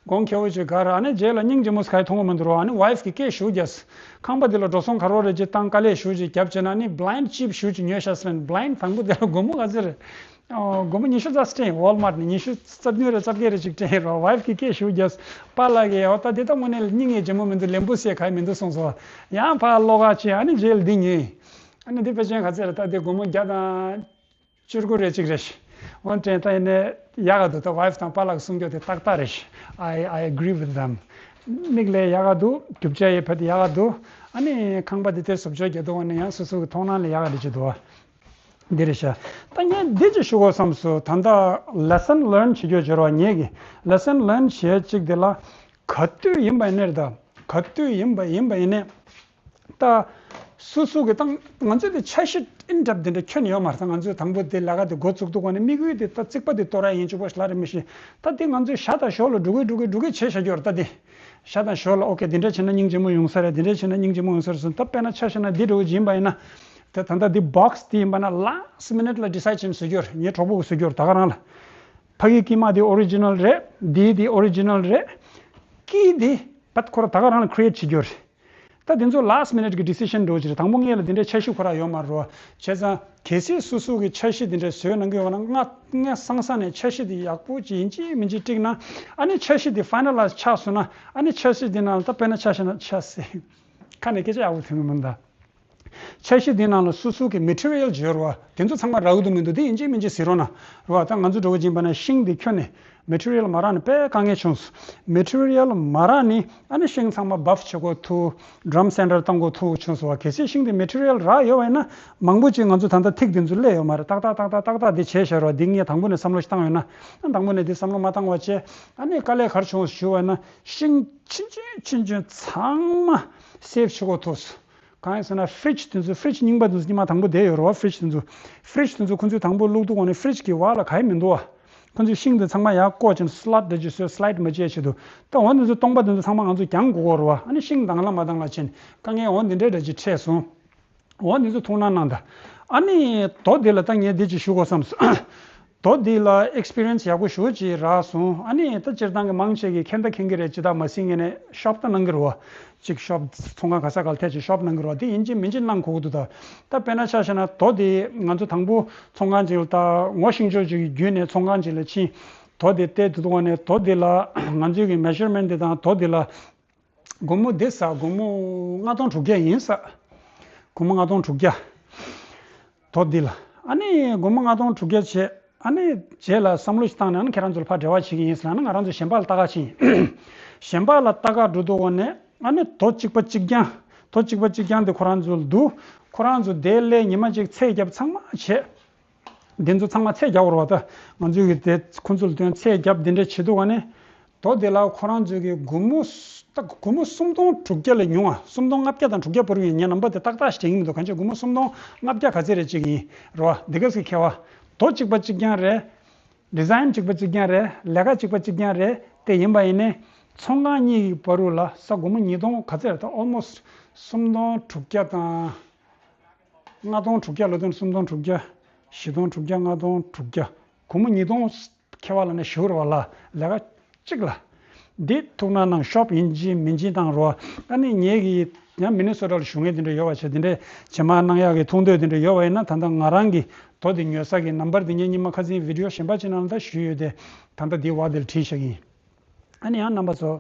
གོང་ཁེ་པོ་ཅིག་ག་རེ། ཨ་ནི་རྗེས་ལ་སྙིང་རྗེ་མོ་ཟེར་ག་ཡི་མཐོང་གི་མི་འདུག་རོ། ཨ་ནི་ཝའིཕ་གིས་སྐད་ཞུ་རྒྱུ། ཁང་པ་འདི་ལ་འགྲོ་སོང་ག་རེ་རེ་ཅིག་བཏང་། དཀའ་ལས་ཞུ་ཅིག་རྒྱབ་བྱས་ན་ཨ་ནི་བྷ་ལའིན་ཌི་ཅིབ་ཞུ་ཅིག་ཉོས་ཤག་ཟེར་ནས། བྷ་ལའིན་ཌི་དང་པོ་དེ་ལ་སྒོར་མོ་ག་ཚོད་རེད། ཨོ། སྒོར་མོ་ཉི་ཤུ་རྩ་བཅུ་སྤྲད་ཡིན། ཝོལ་མཱར་ཊི་ནས་ཉི་ཤུ་རྩ་བདུན་རེ་རྩ་བརྒྱད་རེ་ཅིག་སྤྲད་ཡིན་རོ། ཝའིཕ་གིས་སྐད་ཞུ་རྒྱུ། པཱ་ལགས་ཀྱིས་ཨོ་ད་འདི་ད་དངོས་གནས་སྙིང་ངེ་རྗེ་མོ་མི་འདུག་ལེན་པོ་ཟེར་ག་ཡི་མི་འདུག་གསུངས་སོང་། ཡང་ཕར་བློ་ཁ་ཕྱིན། ཨ་ནི་རྗེས་ལ་འདི་ཉོས་ཡིན། ཨ་ནི་འདི་ཕལ་ཆེར་ག་ཚོད་རེད། ད་འདི་སྒོར་མོ་བརྒྱ་དང་བཅུ་དགུ་རེ་ཅིག་རེད། འོན་ཀྱང་ད་ཡིན་ནའི་ཡག་ག་འདུག་ད་ཝའིཕ་དང་པཱ་ལགས་གསུང་རྒྱུ་དེ་ཏག་ཏག་རེད། I, I agree with them. མིག་ལ་ཡག་ག་འདུག་རྒྱུ་ཆ་ཡི་ཕ་དེ་ཡག་ག་འདུག་ཨ་ནི་ཁང་པ་འདི་དེ་བཟོ་བཅོས་རྒྱག་དུས་ནས་ཡང་སོ་སོ་གི་མཐོང་སྣང་ལ་ཡག་ག་འདི་ཅིག་འདུག་འདི་རེད་ཤག་ད་ངས་འདི་ཅིག་ཞུ་དགོས་བསམ་སོང་། ད་ལྟ་ལེ་སན་ལརན་བྱེད་རྒྱུ་བྱེད་རོགས། ངས་ཀྱི་ལེ་སན་ལརན་བྱེད་ཅིག་དེ་ལ་ག་དུས་ཡིན་པ་ཡིན་ནའི་རེད། ད་ག་དུས་ཡིན་པ་ཡིན་པ་ཡིན་ནའི། ད་སོ་སོ་གི་ཏང་ང་ཚོས་དེ་འཆར་གཞི་ཨིན་ཌེབ་དེ་འདྲ་ཁྱོན་ཡོད་མ་རེད། ད་ང་ཚོས་དང་པོ་དེ་ལས་ཀ་དེ་འགོ་བཙུགས་དུས་ག་ནས་དམིགས་ཡུལ་དེ་ད་རྩིག་པ་དེ་གཏོར་ཡ་ཡིན་གཅིག་པོ་ཞིག་ལ་རེད་མི་ཤེས། ད་དེ་ང་ཚོས་ཞྭ་དང་ཞོ་ལ་འགྲོ་གི་འགྲོ་གི་འགྲོ་གི་བྱས་བཞག་རྒྱུ་རེད། ད་དེ་ཞྭ་དང་ཞོ་ལ་ཨོ་ཀེ་དེ་འདྲ་བྱས་ན་སྙིང་རྗེ་མོ་ཡོང་ས་རེད། དེ་འདྲ་བྱས་ན་སྙིང་རྗེ་མོ་ཡོང་ས་རེད་གསུངས། ད་དཔེར་ན་ཆ་བཞག་ན་འདི་འདྲ་བོ་ཅིག་ཡིན་པ་ཡིན་ན། ད་ད་ལྟ་འདི་བོག་སི་དེ་ཡིན་པ་ན་ལཱ་སི་མི་ནིཊ་ལ་ཌི་སའིཌ་བྱས་ནས་བཟོ་རྒྱུ་རེད། ངའི་གྲོགས་པོ་གིས་བཟོ་རྒྱུ་རེད། ད་ག་རང་ལ། ཕ་གིའི་དཀྱིལ་མ་དེ་ཨོ་རི་ཇི་ནལ་རེད། འདིའི་དེ་ཨོ་རི་ཇི་ནལ་རེད། ཀི་དེ་བད་ཁོ་ར་ད་ག་རང་ལ་ཁི་རི་ཨེཊ་བྱེད་རྒྱུ་རེད། ད་དེ་ཚོ་last minute་གི་decision་འགྲོ་གི་རེད། དང་པོ་ངེད་ལ་དེ་འདྲའི་འཆར་གཞི་ཁོ་རང་ཡོད་མ་རེད་བ། བྱས་ཙང་གལ་སྲིད་སོ་སོ་གི་འཆར་གཞི་དེ་འདྲ་བཟོས་གནང་གི་ཡོད་ན། ང་ང་སང་སང་ནས་འཆར་གཞི་དེ་ཡག་པོ་ཅིག་ཡིན་གཅིག་མིན་གཅིག་བསྒྲིགས་ན། ཨ་ནི་འཆར་གཞི་དེ་finalize་ཆགས་སོང་ན། ཨ་ནི་འཆར་གཞི་དེ་ནང་ལ་ད་དཔེར་ན་ཆ་བཞག་ན། ཆ་སེ་ཁ་ནས་སྐད་ཆ་ཡག་པོ་ཐོན་གི་མི་འདུག་འཆར་གཞི་དེ་ནང་ལ་སོ་སོ་གི་material་ཡོད་རེད་བ། དེ་ཚོ་ཚང་མ་རག་གི་འདུག་མི་འདུག་དེ་ཡིན་གཅིག་མིན་གཅིག་གཟིགས་རོགས་གནང་རེད་བ། ད་ང་ཚོ་འགྲོ་གི་ཡིན་པ་ན་ཤིང་དེ་ཁྱོན་ནས་material་མ་རག་ནས་དཔེ་དཀའ་ངལ་བྱུང་སོང་། material་མ་རག་ནས་ཨ་ནི་ཤིང་ཚང་མ་buff་བྱེད་དགོས་ཐུག drum center་གཏོང་དགོས་ཐུག་བྱུང་སོང་བ། གལ་སྲིད་ཤིང་དེ་material་རག་ཡོད་པ་ཡིན་ན། མང་པོ་ཅིག་ང་ཚོ་ད་ལྟ་ཐིག་དེ་ཚོ་སླེབས་ཡོད་མ་རེད། ཏག་ཏག་ཏག་ཏག་ཏག་ཏག་དེ་བྱས་བཞག་རོགས། འདི་ངས་དང་པོ་ནས་བསམ་བློ་ཞིག་བཏང་ཡོད་ན། ཨ་དང་པོ་ནས་འདི་བསམ་བློ་མ་བཏང་བ་བྱས། ཨ་ནི་དཀའ་ལས་ག་རེ་བྱུང་ཞུ་བ་ན། ཤིང་ཆུང་ཆུང་ཆུང་ཆུང་ཚང་མ་save་བྱེད་དགོས་ཐུག་སོང་། གང་ཡིན་ཟེར་ན་fridge་དེ་ཚོ། fridge་རྙིང་པ་དེ་ཚོ་རྙིང་མ་དང་པོ་བསྡད་ཡོད་རེད་བ། fridge་དེ་ཚོ། fridge་དེ་ཚོ་ཁོ་ཚོས་དང་པོ་བླུགས་དུས་ནས་fridge་གི་བར་ལ་ག་ཡེ་མི་འདུག་བ། ཁོ་ཚོས་ཤིང་དེ་ཚང་མ་ཡར་བཀོག་བྱས་ནས་slot་འདྲ་ཅིག་བཟོས། slide་མ་བྱེད་ཆེད་དུ། ད་འོ་དེ་ཚོ་སྟོང་པ་དེ་ཚོ་ཚང་མ་ང་ཚོས་གྱང་དགོས་ཀྱི་རེད་བ། ཨ་ནི་ཤིང་དང་ལ་མ་དང་ལ་བྱས་ནས་དཀའ་ངལ་འོ་དེ་འདྲ་འདྲ་ཅིག་འཕྲད་སོང་། འོ་དེ་ཚོ་ཐུགས་སྣང་གནང་དང་། ཨ་ནི་རྡོ་འདི་ལ་ད་ངས་འདི་ཅིག་ཞུ་དགོས་བསམ་སོང་། རྡོ་འདི་ལ་experience་ཡག་པོ་ཞེ་པོ་ཅིག་རག་སོང་། ཨ་ནི་ད་སྤྱིར་བཏང་གི་མང་ཆེ་གིས་མཁྱེན་ད་མཁྱེན་གྱི་རེད། ཇི་ལྟར་མ་ཟིན་ངེས་ནས་shop་ད་གནང་གི་རེད་བ། ཅིག་shop་ཚོང་ཁང་ག་ས་ག་ལ་ཐད་ཅིག་shop་གནང་གི་རེད་བ། དེ་ཡིན་གཅིག་མིན་གཅིག་གནང་དགོས་ཀྱི་འདུག་ད། ད་དཔེར་ན་ཆ་བཞག་ན་རྡོ་དེ་ང་ཚོ་དང་པོ་ཚོང་ཁང་ཅིག་ལ། ད་ངོ་ཤེས་ཕྱོགས་ཅིག་གི་བརྒྱུད་ནས་ཚོང་ཁང་ཅིག་ལ་ཕྱིན། རྡོ་དེ་བལྟས་དུས་ནས་རྡོ་དེ་ལ་ང་ཚོའི་གི་measurement་དེ་དང་རྡོ་དེ་ལ་སྒོར་མོ་དེ་ས་སྒོར་མོ་ལྔ་སྟོང་དྲུག་བརྒྱ་ཡིན་ས། སྒོར་མོ་ལྔ་སྟོང་དྲུག་བརྒྱ། རྡོ་འདི་ལ། ཨ་ནི་སྒོར་མོ་ལྔ་སྟོང་དྲུག་བརྒྱ་བྱས། ཨ་ནི་རྗེས་ལ་བསམ་བློ་ཞིག་བཏང་ནས། ཨ་ནི་ཁྱེད་རང་ཚོ་ལ་ཕར་འབྲེལ་བ་བྱེད་ཀྱི་ཡིན་ཟེར་ན། ང་རང་ཚོ་གཞན་པ་ལ་ལྟ་ག་ཕྱིན། གཞན་པ་ལ་ལྟ་ག་འགྲོ་དུས་ནས། ཨ་ནི་རྡོ་གཅིག་པ་གཅིག་རྐྱང་། རྡོ་གཅིག་པ་གཅིག་རྐྱང་དེ་ཁོ་རང་ཚོ་ལ་འདུག་ཁོ་རང་ཚོ་དེ་ལས་ཉི་མ་གཅིག་ཚད་བརྒྱབ་ཚང་མ་བྱས། དེ་ཚོ་ཚང་མ་ཚད་རྒྱག་དགོས་རེད་བ། ད་ང་ཚོས་གི་དེ་ཁོ་ཚོ་ལ་སྟོན། ཚད་རྒྱབ་དེ་འདྲ་བྱེད་དུས་ནས། རྡོ་དེ་ལ་ཁོ་རང་ཚོས་གི་སྒོར་མོ་ད་སྒོར་མོ་སུམ་སྟོང་དྲུག་བརྒྱ་ལས་ཉུང་བ། སུམ་སྟོང་ལྔ་བརྒྱ་དང་དྲུག་བརྒྱ་བར་ཡིན། ངས་ནམ་བར་དེ་ཏག་ཏག་ཞིག་དྲན་གྱི་མི་འདུག་གང་ཅི་སྒོར་མོ་སུམ་སྟོང་ལྔ་བརྒྱ་ག་ཚད་རེ་ཅིག་ཡིན་རེད་བ། འདི་ག་ཟིག་ཁྱད་པར། རྡོ་གཅིག་པ་གཅིག་རྐྱང་རེད། design་གཅིག་པ་གཅིག་རྐྱང་རེད། ལས་ཀ་གཅིག་པ་གཅིག་རྐྱང་རེད། དེ་ཡིན་པ་ཡིན་ནའི་ཚོང་ཁང་གཉིས་ཀྱི་བར་དུ་ལ་ས་སྒོར་མོ་ཉིས་སྟོང་ག་ཚད་རེད། ད་almost་སུམ་སྟོང་དྲུག་བརྒྱ་དང་། ལྔ་སྟོང་དྲུག་བརྒྱ་ལ་སྟོན། སུམ་སྟོང་དྲུག་བརྒྱ། བཞི་སྟོང་དྲུག་བརྒྱ། ལྔ་སྟོང་དྲུག་བརྒྱ། སྒོར་མོ་ཉིས་སྟོང་ཁྱད་པར་ལ་ནས་ཞུ་རེད་བ་ལ། ལས་ཀ་གཅིག་ལ། འདི་ཐུགས་སྣང་གནང་། shop་ཡིན་གཅིག་མིན་གཅིག་བཏང་རོགས། ཨ་ནི་ངེད་ཀྱི་ཡང་མི་ནི་སོ་ཊ་ལ་བཞུགས་མཁན་དེ་འདྲ་ཡོད་པ་བྱས། དེ་འདྲའི་ཇེ་མང་གནང་ཡག་གི་ཐུགས་འདོད་དེ་འདྲ་ཡོད་པ་ཡིན་ན། ད་ལྟ་ང་རང་གི་རྡོ་དེ་ཉོ་ས་གི་ནམ་བར་དེ་ངས་སྔོན་མ་ཁ་སང་video་གཞན་པ་ཅིག་ནང་ལ་ད་ཞུས་ཡོད་དེ། ད་ལྟ་འདི་བར་དེ་ལ་བྲིས་བཞག་གི་ཡིན། ཨ་ནི་ཡང་རྣམ་པ་ཚོ་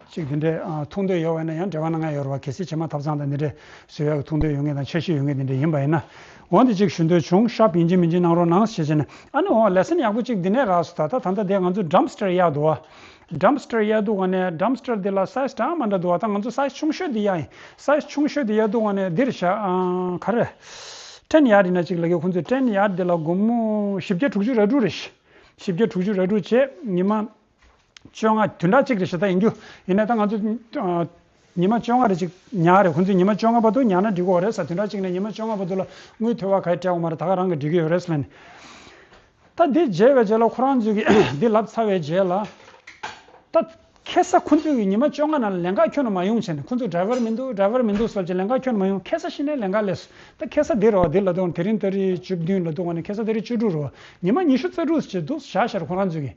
ཅིག་དེ་འདྲའི་ཨ་ཐུགས་འདོད་ཡོད་པ་ཡིན་ན། ཡང་འབྲེལ་བ་གནང་ཡ་ཡོད་རེད་བ། གལ་སྲིད་ཇེ་མང་ཐབ་ཚང་དང་འདི་འདྲའི་བཟོ་ཡག་གི་ཐུགས་འདོད་ཡོད་མཁན་དང་འཆར་གཞི་ཡོད་མཁན་དེ་འདྲ་ཡིན་པ་ཡིན་ན། འོ་འདི་ཅིག་ཞུ་འདོད་བྱུང་། shop་ཡིན་གཅིག་མིན་གཅིག་གནང་རོགས་གནང་ཞེས་བྱས་ནས། ཨ་ནི་འོ་lesson་ཡག་པོ་ཅིག་འདི་ནས་རག་སོང་། ད་ད་ད་ལྟ་དེ་ང་ཚོ་dumpster་གཡར་འདུག་བ། dumpster་གཡར་དུས་ནས་dumpster་འདི་ལ་size་འདྲ་མི་འདྲ་འདུག་བ། ད་ང་ཚོ་size་ཆུང་ཤོས་འདི་གཡར་ཡིན། size་ཆུང་ཤོས་འདི་གཡར་དུས་ནས་འདིར་བཞག་ཨ་ག་རེ། ten yard་ཡིན་ན་ཅིག་ལ་གི་ཁོང་ཚོས་ten yard་འདི་ལ་སྒོར་མོ་བཞི་བརྒྱ་དྲུག་ཅུ་རེ་དྲུག་རེད། བཞི་བརྒྱ་དྲུག་ཅུ་རེ་དྲུག་བྱས། ཉི་མ་བཅོ་ལྔ། བདུན་ཕྲག་གཅིག་རེད་ཤག་ད་ཡིན་རྒྱུ་ཡིན་ན། ད་ང་ཚོ་ཨ་ཉི་མ་བཅོ་ལྔ་རེ་ཅིག་ཉར་རེད། ཁོང་ཚོས་ཉི་མ་བཅོ་ལྔ་བར་དུ་ཉར་ན་འགྲིག་གི་ཡོད་རེད་ཟེར། བདུན་ཕྲག་གཅིག་ནས་ཉི་མ་བཅོ་ལྔ་བར་དུ་ལ་དངུལ་ཐོལ་པ་ག་ཡེ་སྤྲད་ཡོད་མ་རེད། ད་ག་རང་གིས་འགྲིག་གི་ཡོད་རེད་ཟེར་ལབ་ནས། ད་འདི་བྱས་པའི་རྗེས་ལ་ཁོ་རང་ཚོས་ཀྱིས་འདི་ལབ་ཚར་བའི་རྗེས་ལ། ད་ཁ་སང་ཁོང་ཚོས་ཀྱིས་ཉི་མ་བཅོ་ལྔ་ནང་ལ་ལས་ཀ་ཁྱོན་ནས་མ་ཡོང་བྱས་ནས། ཁོང་ཚོ་driver་མི་འདུག driver་མི་འདུག་ཟེར་བྱས་ལས་ཀ་ཁྱོན་ནས་མ་ཡོང་། ཁ་སང་ཕྱི་ནས་ལས་ཀ་སླེབས་སོང་། ད་ཁ་སང་འདི་རེད་བ། འདི་ལབ་དུས་དེ་རིང་ཏ་རིག་བཅུ་བདུན་ལབ་དུས་ནས་ཁ་སང་ཏ་རིག་བཅུ་དྲུག་རེད་བ། ཉི་མ་ཉི་ཤུ་རྩ་དྲུག་ཅིག་འདུག་བཞག་ཤག་ཁོ་རང་ཚོས་ཀྱིས།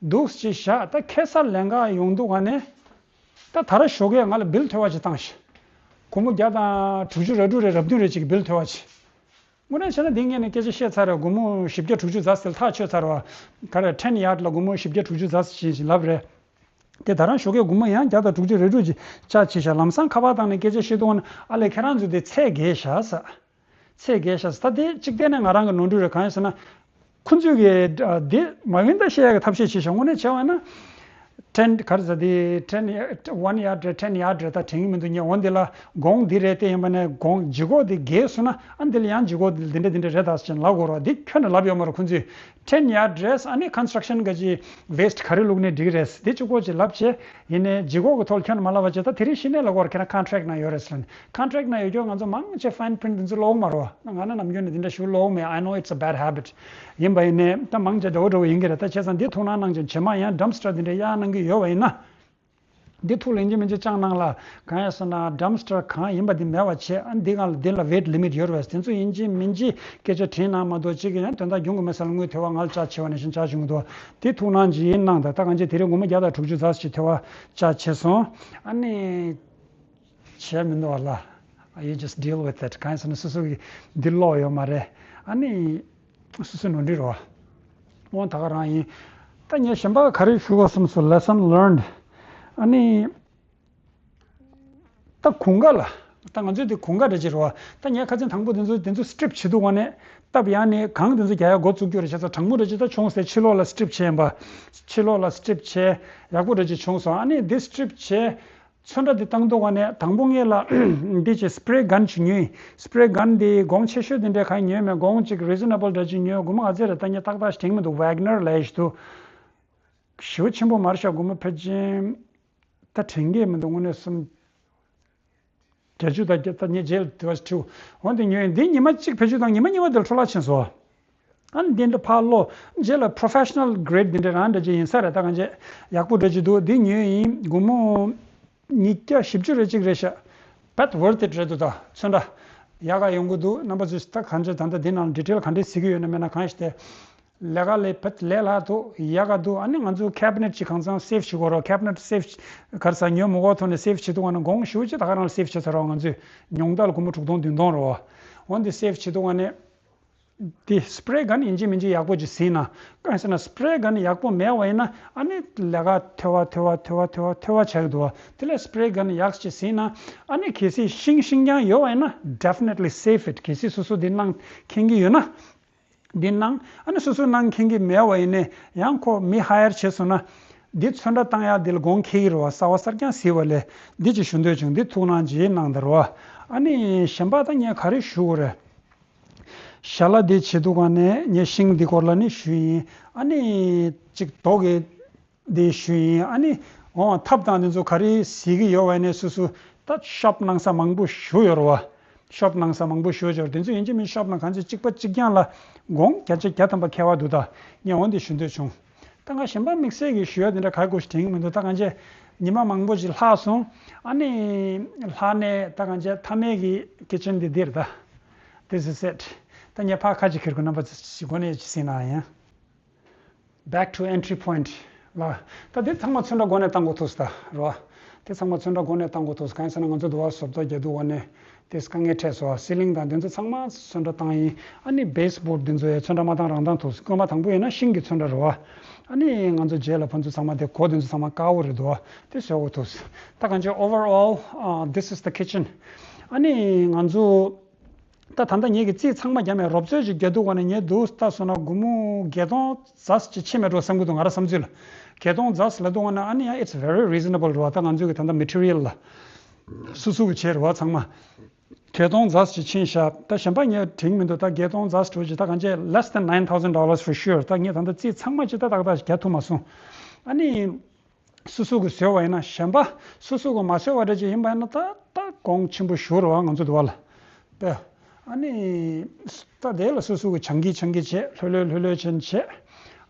འདུག་ཅིག་བཞག་ད་ཁ་སང་ལས་ཀ་ཡོང་དུས་ནས། ད་ད་ར་ཞོགས་ཀས་ང་ལ་བིལ་ཐོལ་པ་ཅིག་བཏང་ཤག་སྒོར་མོ་བརྒྱ་དང་དྲུག་ཅུ་རེ་དྲུག་རེ་རེ་བདུན་རེ་ཅིག་གི་བིལ་ཐོལ་པ་ཅིག་དངོས་གནས་བྱས་ན་འདི་སྔོན་ནས་སྐད་ཆ་བཤད་ཚར་རེད། སྒོར་མོ་བཞི་བརྒྱ་དྲུག་ཅུ་ཙམ་ཟེར་ཐག་ཆོད་ཚར་བ། ག་རེ། ten yard་ལ་སྒོར་མོ་བཞི་བརྒྱ་དྲུག་ཅུ་ཙམ་ཞེས་ལབ་རེད། དེ་ད་རང་ཞོགས་ཀས་སྒོར་མོ་ཡང་བརྒྱ་དང་དྲུག་ཅུ་རེ་དྲུག་ཅིག་ཅག་བྱས་ཤག་ལམ་སང་ཁ་པར་བཏང་ནས་སྐད་ཆ་བཤད་དུས་ཨ་ལས་ཁྱེད་རང་ཚོ་དེ་ཚད་བརྒལ་ཤག་ཟེར། ཚད་བརྒལ་ཤག་ཟེར། ད་དེ་གཅིག་བལྟས་ན་ང་རང་གི་ནོར་འཁྲུལ་རེད། གང་ཡིན་ཟེར་ན། ཁོ་ཚོས་ཀྱིས་དེ་མ་ཡིན་ད་བཤད་ཡག་གི་ཐབས་ཤེས་བྱས་ཤག་དངོས་གནས་བྱས་པ་ན། ten ག་རེ་ཟེར། དེ་ten one yard་རེད། ten yard་རེད། ད་དྲན་གྱི་མི་འདུག་ངས། འོ་འདི་ལ་གོང་འདི་རེད། དེ་ཡིན་པ་ནས་གོང་ལྗིད་ཁོག་དེ་བརྒལ་སོང་ན། ཨ་འདི་ལ་ཡང་ལྗིད་ཁོག་དེ་འདི་འདྲ་འདི་འདྲ་རེད་ད་ཟེར་ལབ་དགོས་རེད་བ། འདི་ཁྱོན་ནས་ལབ་ཡོད་མ་རེད་ཁོ་ཚོས། ten yard་རེད། ཨ་ནི་construction་ག་ཅིག་waste་ག་རེ་བླུགས་ནའི་འགྲིག་རེད། དེ་གཅིག་པོ་ཅིག་ལབ་བྱས། ཡིན་ནའི་ལྗིད་ཁོག་གི་ཐོག་ཁྱོན་ནས་མ་ལབ་པ་བྱས། ད་དེ་རིང་ཕྱི་ནས་ལབ་དགོས་རེད། ཁྱེད་རང་contract་ནང་ཡོད་རེད་ཟེར་ལབ་ནས། contract་ནང་ཡོད་རྒྱུ་ང་ཚོ་མང་ཆེ་fine print་དེ་ཚོ་ཀློག་མ་རེད་བ། ང་ནི་ནམ་རྒྱུན་ནས་དེ་འདྲ་ཞིག་ཀློག་མེད། I know it's a bad habit། ཡིན་པ་ཡིན་ནའི་ད་མང་ཆེ་འདྲ་བོ་འདྲ་བོ་ཡིན་གྱི་རེད། ད་བྱས་ཙང་འདི་ཐུགས་སྣང་གནང་བྱས། རྗེས་མ་ཡང་dumpster་དེ་འདྲ་གཡར་གནང་གི་ཡོད་པ་ཡིན་ན། འདི་ཐུགས་ལ་ཡིན་གཅིག་མིན་གཅིག་བཅངས་གནང་ལ། གང་ཡིན་ཟེར་ན་dumpster་གང་ཡིན་པ་འདི་མེད་པ་བྱས། ཨ་འདི་སྒང་ལ་འདི་ལ་weight limit་ཡོད་རེད་བས། དེ་ཚོ་ཡིན་གཅིག་མིན་གཅིག་སྐད་ཆ་དྲིས་གནང་མ་གཏོགས། གཅིག་གིས་ཡང་དོན་དག་འབྱུང་གི་མེད་ས་ལ་དངུལ་ཐོལ་པ་ང་ལ་ཅག་བྱས་པ་ནང་བཞིན་ཅག་བྱུང་གི་འདུག་དེ་ཐུགས་སྣང་ཅིག་གནང་དང་། ད་གང་ཅི་དེ་རིང་སྒོར་མོ་བརྒྱ་དང་དྲུག་ཅུ་ཙམ་ཞིག་ཐོལ་པ་ཅག་བྱས་སོང་། ཨ་ནི། བྱས་མི་འདུག་བ་ལ། You just deal with it. གང་ཡིན་ཟེར་ན་སོ་སོ་གི་འདི་ཀློག་ཡོད་མ་རེད། ཨ་ནི་སོ་སོའི་ནོར་འཁྲུལ་རེད་བ། འོ་ད་ག་རང་ཡིན། ད་ངས་གཞན་པ་ག་རེ་ཞུ་དགོས་བསམ་སོང་། Lesson learned. ཨ་ནི། ད་གོང་ཁ་ལ། ད་ང་ཚོས་དེ་གོང་ཁ་འདྲ་ཅིག་རེད་བ། ད་ངས་ཁ་སང་དང་པོ་དེ་ཚོ་དེ་ཚོ་strip བྱེད་དུས་ག་ནས་སྟབས་ཡག་ནས་གང་དེ་ཚོ་རྒྱག་ཡག་འགོ་བཙུགས་རྒྱུ་རེད། བྱས་ཙང་གྲང་མོ་འདྲ་ཅིག་ད་བྱུང་སྟེ་ཕྱི་ལོགས་ལ་strip བྱས་ཡིན་པ། ཕྱི་ལོགས་ལ་strip བྱས་ཡག་པོ་འདྲ་ཅིག་བྱུང་སོང་། ཨ་ནི་དེ་strip བྱས་ཚོན་ཁྲ་དེ་བཏང་དུས་ག་ནས་དང་པོ་ངས་ལ་འདི་ཅིག་spray gun ཅིག་ཉོས་ཡིན། Spray gun དེ་གོང་ཆེ་ཤོས་དེ་འདྲ་གང་ཉོས་མེད། གོང་ཅིག་reasonable འདྲ་ཅིག་ཉོས། སྒོར་མོ་ག་ཚད་རེད། ད་ངས་ཏག་ཏག་དྲན་གྱི་མི་འདུག Wagner ལབ་ཡག་ཞིག་འདུག་ཞེ་པོ་ཆེན་པོ་མ་རེད་ཤག་སྒོར་མོ་ཕལ་ཆེར་ད་དྲན་གྱི་མི་འདུག་དངོས་གནས་སོམ། བརྒྱད་ཅུ་དང་བརྒྱད་ད་ངས་རྗེས་ལ་དེ་བ་ཞིག་འོ་འདི་ཉོས་ཡིན། འདི་ཉི་མ་གཅིག་བེད་སྤྱོད་བཏང་། ཉི་མ་གཉིས་པ་དེར་འཕྲོ་བརླག་ཕྱིན་སོང་། ཨ་ནི་འདི་འདྲ་ཕར་སློག་རྗེས་ལ་professional grade འདི་འདྲ་རང་འདྲ་ཅིག་ཡིན་ས་རེད། ད་གང་བྱས་ཡག་པོ་འདྲ་ཅིག་འདུག་འདི་ཉོས་ཡིན། སྒོར་མོ་ཉིས་བརྒྱ་བཞི་བཅུ་རེ་གཅིག་རེད་ཤག But worth it རེད་འདུག་ད་ཚོན་ཁྲ་ཡག་ག་ཡོང་གི་འདུག་རྣམ་པ་ཚོས་ད་གང་བྱས་ད་ལྟ་འདི་ནང་detail ག་འདྲས་གཟིགས་ཀྱི་ཡོད་ན་མེད་ན་གང་ཞིག་དེ། ལས་ཀ་ལས་བེད་ལས་སླ་འདུག་ཡག་ག་འདུག་ཨ་ནི་ང་ཚོ་cabinet ཅིག་གང་ཚང་save བྱེད་དགོས་རོགས། Cabinet save གར་ས་ཉོ་མི་དགོས་ཐོག་ནས་save བྱེད་དུས་ག་ནས་གོང་ཞུ་ཅི་ད་ག་རང་save བྱེད་ཚར་རོགས། ང་ཚོས་ཉུང་མཐའ་ལ་སྒོར་མོ་དྲུག་སྟོང་བདུན་སྟོང་རོགས། འོན་ཏེ་save བྱེད་དུས་ག་ནས་དེ་spray gun ཡིན་གཅིག་མིན་གཅིག་ཡག་པོ་ཅིག་ཟིན་ན། གང་ཟེར་ན་spray gun ཡག་པོ་མེད་པ་ཡིན་ན་ཨ་ནི་ལས་ཀ་ཐལ་བ་ཐལ་བ་ཐལ་བ་ཐལ་བ་ཐལ་བ་ཆགས་ཀྱི་འདུག་བ། དེ་ལས་spray gun ཡག་ཅིག་ཟིན་ན་ཨ་ནི་གལ་སྲིད་ཤིང་ཤིང་རྐྱང་ཡོད་པ་ཡིན་ན་definitely save it. གལ་སྲིད་སོ་སོ་དེ་གནང་མཁན་གྱི་ཡོད་ན། འདི་གནང་། ཨ་ནི་སོ་སོ་གནང་མཁན་གྱི་མེད་པ་ཡིན་ནའི་ཡང་ཁོ་མི་hire བྱས་སོང་ན་འདི་ཚོན་ཁྲ་བཏང་ཡག་འདི་ལ་གོང་ཁེ་གི་རེད་བ། གསར་པ་གསར་རྐྱང་གཟིགས་པ་ལས་འདི་ཅིག་ཞུ་འདོད་བྱུང་། འདི་ཐུགས་སྣང་ཅིག་གནང་དང་རེད་བ། ཨ་ནི་གཞན་པ་ད་ངས་ག་རེ་ཞུ་དགོས་རེད། ཞལ་ལག་འདི་བྱེད་དུས་ག་ནས་ངས་ཤིང་འདི་སྐོར་ལ་ནི་ཞུས་ཡིན། ཨ་ནི་ཅིག་རྡོ་གི་འདི་ཞུས་ཡིན། ཨ་ནི་འོ་ཐབ་དང་འདི་ཚོ་ག་རེ་གཟིགས་ཀྱི་ཡོད་པ་ནས་སོ་སོ་ད་shop གནང་ས་མང་པོ་ཞིག་ཡོད་རེད་བ། shop གནང་ས་མང་པོ་ཞིག་ཡོད་རེད། དེ་ཚོ་ཡིན་གཅིག་མིན་shop ནང་གང་ཚེ་གཅིག་པ་གཅིག་རྐྱང་ལ་སྒོར་བརྒྱ་ཆ་བརྒྱ་ཐམ་པ་ཁེ་བ་འདུག་ད་ངས་འོ་འདི་ཞུ་འདོད་བྱུང་། ད་ང་གཞན་པ་དམིགས་བསལ་གྱི་ཞུ་ཡ་དེ་འདྲ་ག་གོ་ཞིག་དྲན་གྱི་མི་འདུག་ད་གང་བྱས་ཉི་མ་མང་པོ་ཞིག་ལྷག་སོང་། ཨ་ནི་ལྷག་ནས་ད་གང་བྱས་མཐའ་མའི་གི་kitchen འདི་འདིར་ད། This is it. ད་ངས་ཕར་ཁ་ཅིག་ཁྱེར་དགོས། རྣམ་པ་ཚོ་ཞིག་གོ་ནས་ཅིག་ཟིན་ན་ཡང་། Back to entry point ལ། ད་དེ་ཚང་མ་ཚོན་ཁྲ་སྒོ་ནས་བཏང་དགོས་ཐུག་ད་རོ། དེ་ཚང་མ་ཚོན་ཁྲ་སྒོ་ནས་བཏང་དགོས་ཐུག་གང་ཡིན་ཟེར་ན་ང་ཚོ་དུ་བ་བཟོ་ལྟ་རྒྱག་དུས་ག་ནས་དེ་དཀའ་ངལ་འཕྲད་སོང་། ceiling དང་དེ་ཚོ་ཚང་མ་ཚོན་ཁྲ་བཏང་ཡིན། ཨ་ནི་baseboard དེ་ཚོ་ཡང་ཚོན་ཁྲ་མ་བཏང་རང་བཏང་ཐུག་སྐོན་པ་དང་པོ་ཡིན་ན་ཤིང་གི་ཚོན་ཁྲ་རོ། ཨ་ནི་ང་ཚོ་རྗེས་ལ་ཕན་ཚུན་ཚང་མ་དེ་གོ་དེ་ཚོ་ཚང་མ་དཀར་པོ་རེད་འདུག་དེ་བཟོ་དགོས་ཐུག་ད་གང་ཅི་overall this is the kitchen. ཨ་ནི་ང་ཚོ། ད་ད་ལྟ་ངེད་ཀྱི་རྩིས་ཚང་མ་བརྒྱབ་མེད། རོབ་ཚོད་ཅིག་རྒྱག་དུས་ག་ནས་ངས་འདུག་ལྟ་སོང་ན་སྒོར་མོ་བརྒྱད་སྟོང་ཙམ་ཅིག་ཕྱིན་མེད་འགྲོ་བསམ་གྱི་འདུག་ང་རང་བསམ་ཚུལ་ལ། བརྒྱད་སྟོང་ཙམ་ལབ་དུས་ག་ནས་ཨ་ནི་ཡང་it's very reasonable རེད་བ། ད་ང་ཚོའི་གི་ད་ལྟ་material ལ་སོ་སོ་གི་བྱས་རེད་བ་ཚང་མ། བརྒྱད་སྟོང་ཙམ་ཅིག་ཕྱིན་ཤག་ད་གཞན་པ་ངས་དྲན་མི་འདུག་ད་བརྒྱད་སྟོང་ཙམ་འགྲོ་ཅིག་ད་གང་ཅི་less than nine thousand dollars for sure. ད་ངས་ད་ལྟ་རྩིས་ཚང་མ་ཅིག་ད་ཏག་ཏག་ཅིག་རྒྱག་ཐུབ་མ་སོང་། ཨ་ནི། སོ་སོ་གི་བཟོས་པ་ཡིན་ན་གཞན་པ་སོ་སོ་གི་མ་བཟོས་པ་འདྲ་ཅིག་ཡིན་པ་ཡིན་ན་ད་ད་གོང་ཆེན་པོ་ཞུ་རུ་བ་ང་ཚོ་འདུག་བ་ལ། པས། ཨ་ནི། ད་དེ་ལ་སོ་སོ་གི་བྱང་གི་བྱང་གི་བྱས་ལྷོད་ལྷོད་ལྷོད་ལྷོད་ཅན་བྱས།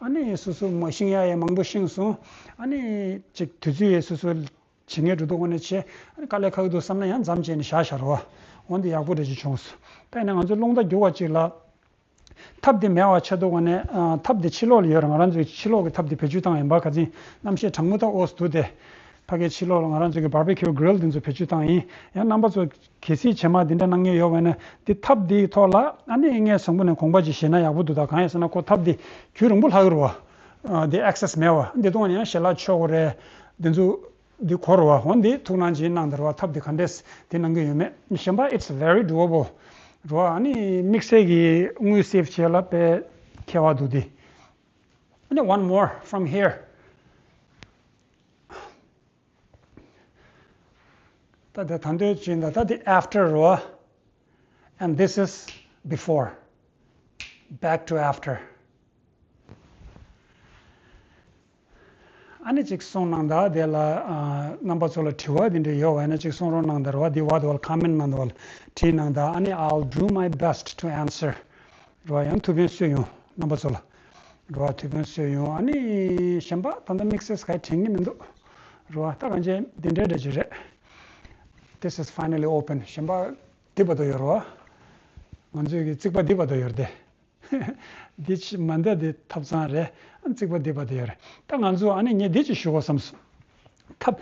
ཨ་ནི་སོ་སོ་མ་ཤིང་ཡ་ཡ་མང་པོ་ཤིང་སོང་། ཨ་ནི་ཅིག་དུས་ཚོད་ཡ་སོ་སོ་བྱེད་ངེས་འགྲོ་འདུག་གོ་ནས་བྱས། ཨ་ནི་དཀའ་ལས་ཁག་གི་འདུག་བསམ་ན་ཡང་མཚམས་བཅད་ནས་བཞག་བཞག་རུ་བ། འོན་ཏེ་ཡག་པོ་འདྲ་ཅིག་བྱུང་སོང་། ད་ཡིན་ན་ང་ཚོ་རླུང་རྟ་རྒྱུག་པ་ཅིག་ལ། ཐབ་དེ་མེད་པ་ཆགས་འདུག་ག་ནས། ཨ། ཐབ་དེ་ཕྱི་ལོགས་ལ་ཡོད་རེད། ང་རང་ཚོའི་ཕྱི་ལོགས་ཀྱི་ཐབ་དེ་བེད་སྤྱོད་བཏང་ཡིན་པ། ཁ་སང་གནམ་གཤིས་གྲང་མོ་ད་ཨོས་འདུག་སྟེ། ཕ་གིའི་ཕྱི་ལོགས་ལ་ང་རང་ཚོའི་གི་barbecue grill དེ་ཚོ་བེད་སྤྱོད་བཏང་ཡིན། ཡང་རྣམ་པ་ཚོ་གལ་སྲིད་བྱེ་མ་དེ་འདྲ་གནང་མཁན་ཡོད་པ་ན་དེ་ཐབ་དེའི་ཐོག་ལ་ཨ་ནི་ངས་བཟང་པོ་ནས་དགོངས་པ་ཅིག་བཞེས་ན་ཡག་པོ་འདུག་ད་གང་ཡིན་ཟེར་ན་ཁོ་ཐབ་དེ་རྒྱུན་རིང་པོ་ལྷག་གི་རེད་བ། ཨ། དེ་access མེད་བ། འདི་གཏོང་ན་ཡང་ཞལ་ལག་མཆོད་དགོས་རེད། དེ་ཚོ། འདི་གོ་རུ་བ། འོ་འདི་ཐུགས་སྣང་ཅིག་གནང་དང་རུ་བ། ཐབ་འདི་ག་འདྲས་འདི་གནང་གི་ཡོད་མེད། གཞན་པ་it's very doable རུ་བ། ཨ་ནི་དམིགས་བསལ་གྱི་དངུལ་save བྱེད་ལ་དཔེ་ཁེ་བ་འདུག་འདི། ཨ་ནི་one more from here. ད་འདི་ད་འདོད་ཅིག་ད་ད་འདི་after རུ་བ། And this is before. Back to after. ཨ་ནི་ཅིག་གསུང་གནང་དང་དེ་ལ། ཨ། རྣམ་པ་ཚོ་ལ་དྲི་བ་དེ་འདྲ་ཡོད་པ་ཡིན་ན་ཅིག་གསུང་རོགས་གནང་དང་རུ་བ། དེ་བ་དེ་བ་ལ་comment གནང་དང་བ་ལ་དྲིས་གནང་དང་། ཨ་ནི་I'll do my best to answer རུ་བ། ཡང་ཐུགས་ཕན་གསོས་ཡོང་རྣམ་པ་ཚོ་ལ་རུ་བ། ཐུགས་ཕན་གསོས་ཡོང་། ཨ་ནི་གཞན་པ་ད་ལྟ་དམིགས་བསལ་ག་དྲན་གྱི་མི་འདུག་རུ་བ། ད་གང་ཅི་དེ་འདྲའི་འདྲ་ཅིག་རེད། This is finally open. གཞན་པ་འདི་བར་དུ་ཡོད་རུ་བ། ང་ཚོའི་གི་རྩིག་པ་འདི་བར་དུ་ཡོད་དེ། འདི་ཕྱི་མ་འདི་འདི་ཐབ་ཚང་རེད། རྩིག་པ་འདི་བར་དུ་ཡོད་རེད། ད་ང་ཚོ་ཨ་ནི་ངས་འདི་ཅིག་ཞུ་དགོས་བསམ་སོང་། ཐབ།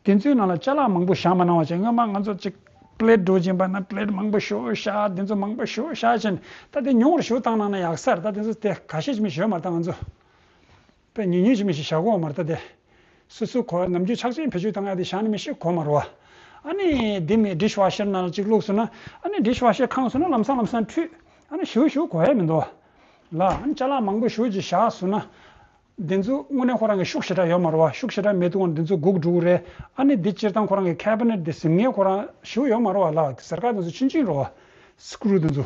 དེ་ཚོའི་ནང་ལ་ཅ་ལག་མང་པོ་བཞག་མ་གནང་བ་བྱས། སྔོན་མ་ང་ཚོ་ཅིག་པི་ལེ་ཊི་འགྲོ་བཞིན་པ་ན་པི་ལེ་ཊི་མང་པོ་ཞིག་བཞག་དེ་ཚོ་མང་པོ་ཞིག་བཞག་བྱས་ནས་ད་དེ་ཉུང་རུ་ཞིག་བཏང་གནང་ན་ཡག་ས་རེད། ད་དེ་ཚོ་དེ་ག་ཤེད་ཅིག་མི་ཞོལ་མ་རེད། ད་ང་ཚོ་དཔེ་ཉུང་ཉུང་ཅིག་མི་ཞིག་བཞག་གོ་མ་རེད། ད་དེ་སོ་སོ་གོ་ནམ་རྒྱུན་ཕྱག་ཆེན་བེད་སྤྱོད་བཏང་ཡ་དེ་བཞག་ནི་མི་ཞིག་གོ་མ་རེད་བ། ཨ་ནི་དེ་མི་ཌིཤ་ཝ་ཤར་ནང་ལ་ཅིག་བླུགས་སོང་ན། ཨ་ནི་ཌིཤ་ཝ་ཤར་ཁེངས་སོང་ན་ལམ་སང་ལམ་སང་འཁྲུད། ཨ་ནི་ཞིག་ཞིག་གོ་ཡ་མི་འདུག་བ། ལ་ཨ་ནི་ཅ་ལག་མང་པོ་ཞིག་ཅིག་བཞག་སོང་ན། འདི་ཚོ་དངོས་གནས་ཁོ་རང་གི་ཤུགས་ཞེ་དྲག་ཡོད་མ་རེད་བ། ཤུགས་ཞེ་དྲག་མེད་དུས་འདི་ཚོ་སྒུག་འགྲོ་གི་རེད། ཨ་ནི་འདི་སྤྱིར་བཏང་ཁོ་རང་གི་ཁེ་བི་ནེ་ཊི་འདི་ཟིན་ངེས་ཁོ་རང་ཞེ་པོ་ཡོད་མ་རེད་བ། ལ་ཟུར་ཁ་འདི་ཚོ་ཆུང་ཆུང་རེད་བ། སི་ཀུ་རུ་འདི་ཚོ།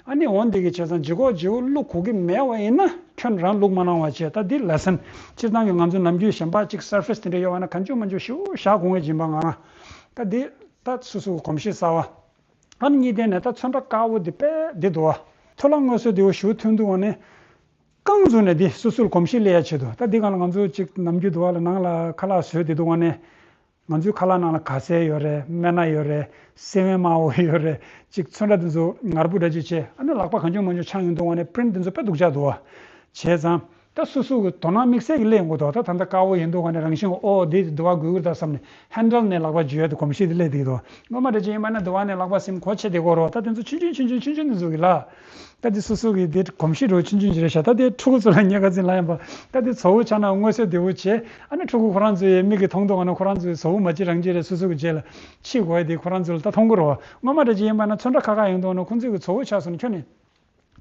ཨ་ནི་འོ་འདི་གི་བྱས་ཙང་ལྗིད་ཁོག་ལྗིད་པོ་བླུག་དགོས་ཀྱི་མེད་པ་ཡིན་ན་ཁྱོད་རང་བླུག་མ་གནང་བ་བྱས། ད་འདི་ལེ་སན་སྤྱིར་བཏང་གི་ང་ཚོ་ནམ་རྒྱུན་གཞན་པ་ཅིག་སར་ཕེ་སི་དེ་འདྲ་ཡོད་པ་ན་གང་བྱུང་མང་བྱུང་ཞེ་པོ་བཞག་དགོས་ངེས་ཡིན་པ་ང་རང་། ད་འདི་ད་སོ་སོ་གི་གོམས་གཤིས་གསར་བ། ཨ་ནི་གཉིས་ལྡན་ནས་ད་ཚོན་ཁྲ་དཀར་པོ་འདི་དཔེ་འདི་འདུག་བ། ཐོ་རངས་སྔོན་སོ་འདི་བོ་ཞེ་པོ་ཐོན་འདུག་བ་ནི། རྐང་བཙུགས་ནས་འདི་སོ་སོར་གོམས་གཤིས་སླེབས་ཡ་ཆེད་དུ། ད་འདི་གང་ལ་ང་ཚོ་ཅིག་ནམ་རྒྱུན་འདུག་བ་ལ་ནང་ལ་ཁ་ལག་བཟོས་བསྡད་འདུག་བ་ནས། ང་ཚོའི་ཁ་ལག་ནང་ལ་ག་ཟེ་ཡོད་རེད། སྨན་སྣ་ཡོད་རེད། སེ་བན་མའོ་ཡོད་རེད། ཅིག་ཚོན་ཁྲ་འདི་ཚོ་ངར་པོ་འདྲ་ཅིག་བྱས། ཨ་ནི་ལག་པ་གང་བྱུང་མང་བྱུང་འཆང་ཡོང་འདུག་བ་ནས། པི་རིན་ཊི་འདི་ཚོ་དཔེ་སྡུག་ཅག་འདུག་བ། བྱས་ཙང་ད་སོ་སོ་གི་དོ་སྣང་དམིགས་བསལ་གྱི་སླེབས་ཡོང་གི་འདུག་ད་ད་ལྟ་དཀར་པོ་ཡིན་འདུག་བ་ནས་རང་བཞིན་གྱི་ཨོ་འདི་འདི་བ་དགོས་ཀྱི་རེད་ད་བསམ་ནས་ཧན་ཌལ་ནས་ལག་པ་འཇུ་ཡ་དེ་གོམས་གཤིས་དེ་སླེབས་བསྡད་ཀྱི་འདུག་སྔོན་མ་འདྲ་ཅིག་ཡིན་པ་ན་འདི་བ་ནས་ལག་པ་སིམ་གོ་ཆེ་བསྡད་ཀྱི་ཡོད་རེད་བ། ད་དེ་ཚོ་ཆུང་ཆུང་ཆུང་ཆུང་ཆུང་དེ་ཚོ་གི་ལ། ད་དེ་སོ་སོ་གི་དེ་གོམས་གཤིས་འདྲ་བོ་ཆུང་ཆུང་ཅིག་རེད་ཤག་ད་དེ་ཕྲུ་གུ་ཚོ་ལ་ངས་ཁ་སང་ལབ་ཡིན་པ། ད་དེ་བཟོ་བོ་ཆགས་ན་མངོན་གསལ་དོད་པོ་བྱས། ཨ་ནི་ཕྲུ་གུ་ཁོ་རང་ཚོའི་མིག་གིས་མཐོང་དུས་ང་ནི་ཁོ་རང་ཚོའི་བཟོ་བོ་མ་བྱེད་རང་བྱེད་རེད། སོ་སོ་གི་རྗེས་ལ་ཕྱིས་གོ་ཡ་དེ་ཁོ་རང་ཚོ་ལ་ད་མཐོང་གི་རེད་བ། སྔོན་མ་འདྲ་ཅིག་ཡིན་པ་ན་ཚོན་ཁྲ་ཁ་ཁ་ཡོང་དུས་ང་ནི་ཁོ་ཚོའི་གི་བཟོ་བོ་ཆགས་སོང་ན་ཁྱོན་ནས་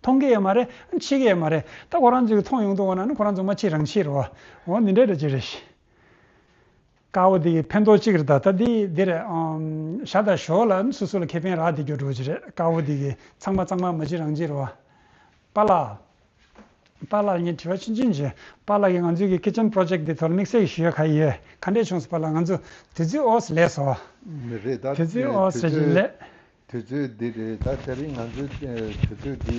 མཐོང་གི་ཡོད་མ་རེད། ཕྱི་གི་ཡོད་མ་རེད། ད་ཁོ་རང་ཚོའི་གི་མཐོང་ཡོང་དུས་ང་ནི་ཁོ་རང་ཚོ་མ་བྱེད་རང་བྱེད་རེད་བ། འོ་འདི་འདྲ་འདྲ་ཅིག་རེད་ཤག་དཀར་པོ་དེ་གི་ཕན་ཐོགས་གཅིག་རེད། ད་ད་དེ་དེ་རེད། ཨམ། ཞར་དང་ཞོར་ལ་སོ་སོ་ལ་ཁེ་ཕན་རག་བསྡད་རྒྱུ་འདྲ་བོ་ཅིག་རེད། དཀར་པོ་དེ་གི་ཚང་མ་ཚང་མ་མ་བྱེད་རང་བྱེད་རེད་བ། པཱ་ལགས། པཱ་ལགས་ངས་དྲི་བ་ཆུང་ཆུང་བྱས། པཱ་ལགས་ཀྱིས་ང་ཚོའི་གི་ཁི་ཆན་པོ་རོ་ཇེག་དེ་ཐོག་ལ་དམིགས་བསལ་གྱི་ཞུ་ཡ་ག་ཡོད། ག་འདྲས་བྱུང་སོང་པཱ་ལགས། ང་ཚོ་དུས་ཚོད་ཨོ་ཙམ་ལས་སོང་བ། མི་རེད་ད། དུས་ཚོད་ཨོ་ཙམ་ཞིག་ལས། དུས་ཚོད་འདི་རེད། ད་དེ་རིང་ང་ཚོའི་དུས་ཚོད་འདི་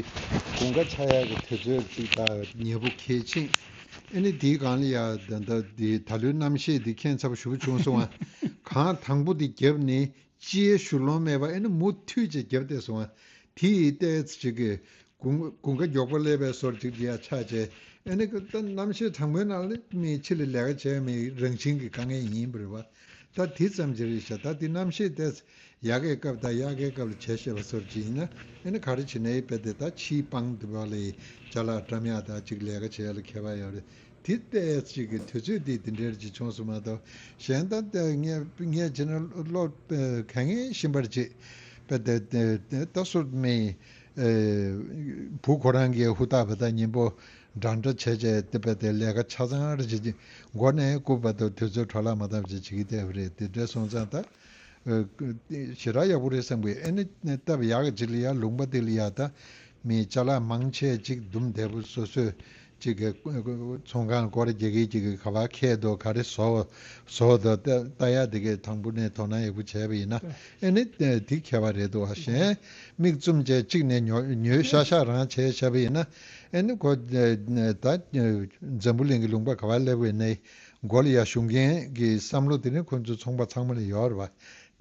དགུན་ཁ་ཆགས་ཡག་གི་དུས་ཚོད་ཅིག་དང་ཉེ་པོ་གལ་ཆེ། ཨ་ནི་དེའི་སྒང་ལ་ཡ་ད་ད་འདི་ད་ལོའི་གནམ་གཤིས་འདི་ཁྱད་མཚར་པོ་ཞེ་པོ་བྱུང་སོང་ཨ། གང་དང་པོ་འདི་བརྒྱབ་ནས་ཅིའི་ཞུ་ལོང་མེད་པ་ཨ་ནི་མུ་མཐུད་ཅིག་བརྒྱབ་བསྡད་སོང་ཨ། དེ་ཡི་ཏོག་ཙམ་ཅིག་གི་དགུན་དགུན་ཁ་མགྱོགས་པོ་སླེབས་པའི་བཟོ་འདྲ་ཅིག་འདི་ཡ་ཆགས་བྱས། ཨ་ནི་ད་གནམ་གཤིས་གྲང་མོའི་ནང་ལ་མི་ཕྱི་ལ་ལས་ཀ་བྱས་མི་རང་བཞིན་གྱི་དཀའ་ངལ་ཡིན་པ་རེད་བ། ད་དེ་ཙམ་ཅིག་རེད་ཤག་ད་དེ་གནམ་གཤིས་དེ་ཡག་གི་སྐབས་དང་ཡག་གི་སྐབས་ལ་བྱས་བཞག་པ་བཟོ་འདྲ་ཅིག་ཡིན་ན། ཨ་ནི་ག་རེ་བྱེད་ནའི་དཔེ་དེ་ད་ཕྱིའི་པང་དེ་བ་ལ་ཅ་ལག་བཀྲམ་ཡག་དང་ཅིག་ལས་ཀ་བྱེད་ཡག་ལ་ཁྱད་པར་ཡོད་རེད། དེ་ཏོག་ཙམ་ཅིག་གི་དུས་ཚོད་དེ་དེ་འདྲ་ཅིག་བྱུང་སོང་མ་གཏོགས། གཞན་ད་ལྟ་ངས་ངས་བྱས་ན་བློ་ག་ངས་ཤེས་པར་བྱེད། པ་དེ་དེ་དེ་ད་སུ་མི་ཨེ་བུ་ཁོ་རང་གིས་ཧུར་ཐག་པ་དང་སྙིང་པོ་འདྲ་འདྲ་བྱས་བྱས་དེ་པ་དེ་ལས་ཀ་ཆ་ཚང་རེ་བྱེད་ཀྱི་མགོ་ནས་རྐུབ་བར་དུ་དུས་ཚོད་འཕྲོ་བརླག་མ་བཏང་བྱས་བྱེད་ཀྱི་བསྡད་པ་རེད། དེ་འདྲ་སོང་ཙང་ད་ཨེ་ཞེ་དྲག་ཡག་པོ་རེད་བསམ་གི། ཨེ་ནི་སྟབས་ཡག་གི་ཅིག་ལ་ཡ་ལུང་པ་དེ་ལ་ཡ་ད་མི་ཅ་ལག་མང་ཆེ་ཅིག་འདུམ་བདེ་པོ་སོ་སོས། ཅིག་གི་ཚོང་ཁང་སྒོར་རྒྱག་གི་ཅིག་གི་ག་པར་ཁེལ་འདུག་ག་རེ་བཟོ་བཟོ་འདུག་ལྟ་ལྟ་ཡག་དེ་གི་དང་པོ་ནས་དོ་སྣང་ཡག་པོ་བྱས་པ་ཡིན་ན། ཨེ་ནི་དེ་ཁྱད་པར་རེད་འདུག་བ། གཞན་མིག་བཙུམ་བྱས་གཅིག་ནས་ཉོ་ཉོས་ཤག་ཤག་རང་བྱས་བྱས་པ་ཡིན་ན། ཨེ་ནི་ཁོ་ད་འཛམ་བུ་གླིང་གི་ལུང་པ་ག་པར་སླེབས་པ་ཡིན་ནའི་མགོ་ལ་ཡ་ཞུགས་མཁན་གྱི་བསམ་བློ་དེ་ནི་ཁོ་ཚོ་ཚོང་པ་ཚང་མ་ལ་ཡོད་རེད་བ།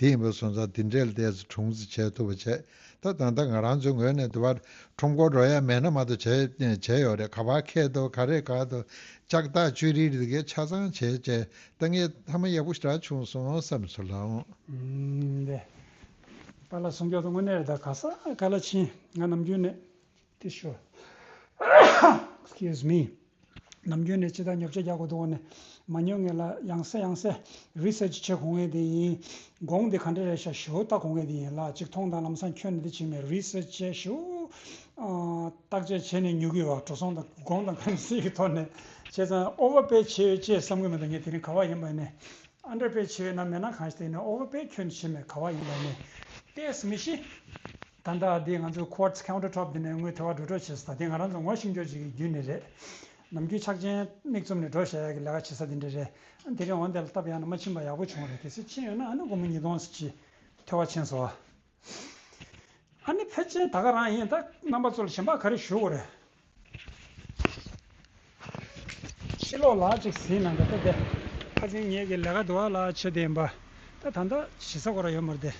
དེ་ཡིན་པ་སོང་ཙང་དེ་འདྲས་ལ་ཏོག་ཙམ་གྲུང་ཙམ་བྱས་ཐུབ་པ་བྱས། ད་ད་ལྟ་ང་རང་ཚོའི་ངོས་ནས་དུ་བར་ཁྲོམ་སྐོར་འགྲོ་ཡ་མེད་ན་མ་གཏོགས་བྱས་བྱས་ཡོད་རེད། ག་པར་ཁེལ་འདུག་ག་རེ་ག་འདུག་ལྕགས་ཐག་ཅོ་རིལ་དེ་གའི་ཆ་ཚང་བྱས་བྱས། ད་ངས་མཐའ་མ་ཡག་པོ་ཞེ་དྲག་བྱུང་སོང་བསམ་སོང་ལགས། ཨང་། ཨུམ། འདི་པཱ་ལགས་གསུང་སྐྱོར་དུ་དངོས་གནས་རེད། ད་ག་ས་ག་ལ་ཕྱིན། ང་ནམ་རྒྱུན་ནས། དེ་ཤོ། Excuse me. ནམ་རྒྱུན་ནས་ཅི་ལྟར་ཉོ་ཆ་རྒྱག་དགོས་འདུག་ནས་མ་ཉོ་ངེས་ལ་ཡང་སེ་ཡང་སེ་རི་སར་ཆི་བྱེད་དགོས་ངེས་དེ་ཡིན། གོང་དེ་ག་འདྲ་རེད་ཤག་ཞེ་པོ་ལྟ་དགོས་ངེས་དེ་ཡིན་ལ། ཅིག་མཐོང་དང་ལམ་སང་ཁྱོན་ནས་དེ་བྱེད་མེད། རི་སར་ཆི་བྱས་ཞེ་པོ་བརྟག་དཔྱད་བྱས་ནས་ཉོ་གི་ཡོད། འགྲོ་སོང་དང་གོང་དང་ག་འདྲ་སེ་གི་ཐོག་ནས་བྱས་ཙང་ཨོ་ཝར་པེ་བྱས་ཡོད་ཅེས་བསམ་གི་མི་འདུག་ངས་དེ་རིང་ག་པར་ཡིན་པ་ནས། ཨན་ཌར་པེ་བྱས་ཡོད་ན་མེད་ན་གང་ཞིག་དེ་ནས་ཨོ་ཝར་པེ་ཁྱོན་བྱེད་མེད། ག་པར་ཡིན་པ་ནས་ཏོག་ཙམ་མི་ཤེས། ད་ལྟ་འདི་ང་ཚོའི་ཁོར་ཊི་སི་ཁའུན་ཊར་ཊོབ་འདི་ནས་དངུལ་ཐེ་བ་འགྲོ་སྒྲོག་བྱེད་ས་དེ་ང་རང་ཚོ་ངོ་ཤེས་རྒྱུ་ཅིག་གི་བརྒྱུད་ནས་རེད། ནམ་རྒྱུན་ཕྱག་ཆེན་མིག་བཙུམ་ནས་འགྲོ་བཞག་ཡག་གི་ལས་ཀ་བྱེད་ས་དེ་འདྲ་རེད། དེ་རིང་འོན་ཏེ་ལ་སྟབས་ཡག་ན་མ་ཕྱིན་པ་ཡག་པོ་བྱུང་རེད། གལ་སྲིད་ཕྱིན་ཡོད་ན་ཨ་ནི་སྒོར་མོ་ཉིས་སྟོང་ཙམ་ཅིག་ཐེ་བ་ཕྱིན་སོང་བ། ཨ་ནི་ཕལ་ཆེར་ད་ག་རང་ཡིན། ད་རྣམ་པ་ཚོ་ལ་གཞན་པ་ག་རེ་ཞུ་དགོས་རེད། ཕྱི་ལོགས་ལ་ཅིག་ཟིན་ན་འདྲ། ད་དེ་ཁ་སང་ངེད་ཀྱི་ལས་ཀ་དུ་བ་ལ་བྱེད་དེ་ཡིན་པ། ད་ད་ལྟ་བྱེད་ས་ཁོ་ར་ཡོད་མ་རེད་དེ།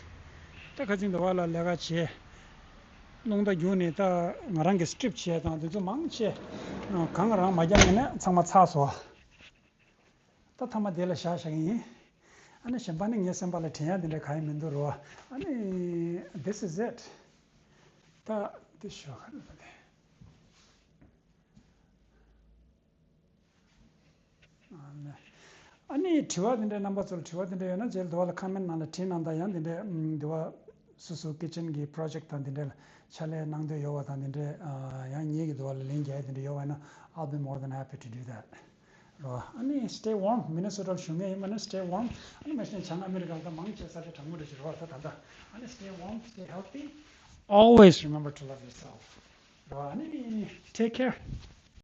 ད་ཁ་སང་དུ་བ་ལ་ལས་ཀ་བྱེད། རླུང་རྟ་རྒྱུག་ནས་ད་ང་རང་གི་སི་ཊི་རིབ་བྱས་དང་དེ་ཚོ་མང་ཆེ་གང་རང་མ་རྒྱག་ངེས་ན་ཚང་མ་ཚར་སོང་། ད་མཐའ་མ་དེ་ལ་བཞག་བཞག་གི་ཡིན། ཨ་ནི་གཞན་པ་ནི་ངའི་སེམས་པ་ལ་དྲན་ཡ་དེ་འདྲ་གང་ཡང་མི་འདུག་རོ། ཨ་ནི་this is it. ད་འདི་ཞོག་ཁ་ལ་ད་དེ། ཨ་ནི་དྲི་བ་དེ་འདྲ་རྣམ་པ་ཚོར་དྲི་བ་དེ་འདྲ་ཡོད་ན་རྗེས་ལ་འདི་བ་ལ་ཁོ་མེན་ཊི་ནང་ལ་བྲིས་གནང་དང་། ཡང་དེ་འདྲ་ཨམ་འདི་བ་སོ་སོ་ཀི་ཅན་གྱི་པོ་རོ་ཇེག་ཊི་དང་དེ་འདྲ་ལ་ཕྱག་ལས་གནང་འདོད་ཡོད་པ་དང་། དེ་འདྲ་ཨ་ཡང་ངེད་ཀྱི་འདི་བ་ལ་ལན་རྒྱག་ཡ་དེ་འདྲ་ཡོད་པ་ཡིན་ན། I'll be more than happy to do that. རོ། ཨ་ནི་stay warm. མི་ནི་སོ་ཊ་ལ་བཞུགས་མཁན་ཡིན་པ་ན་stay warm. ཨ་ནི་མ་གཞི་ནས་བྱང་ཨ་མི་རི་ཀ་ལ་ད་མང་ཆེ་ས་ཆ་གྲང་མོ་རེད་ཤག་རོ། ད་ད་ད། ཨ་ནི་stay warm, stay healthy. Always remember to love yourself. རོ། ཨ་ནི་take care.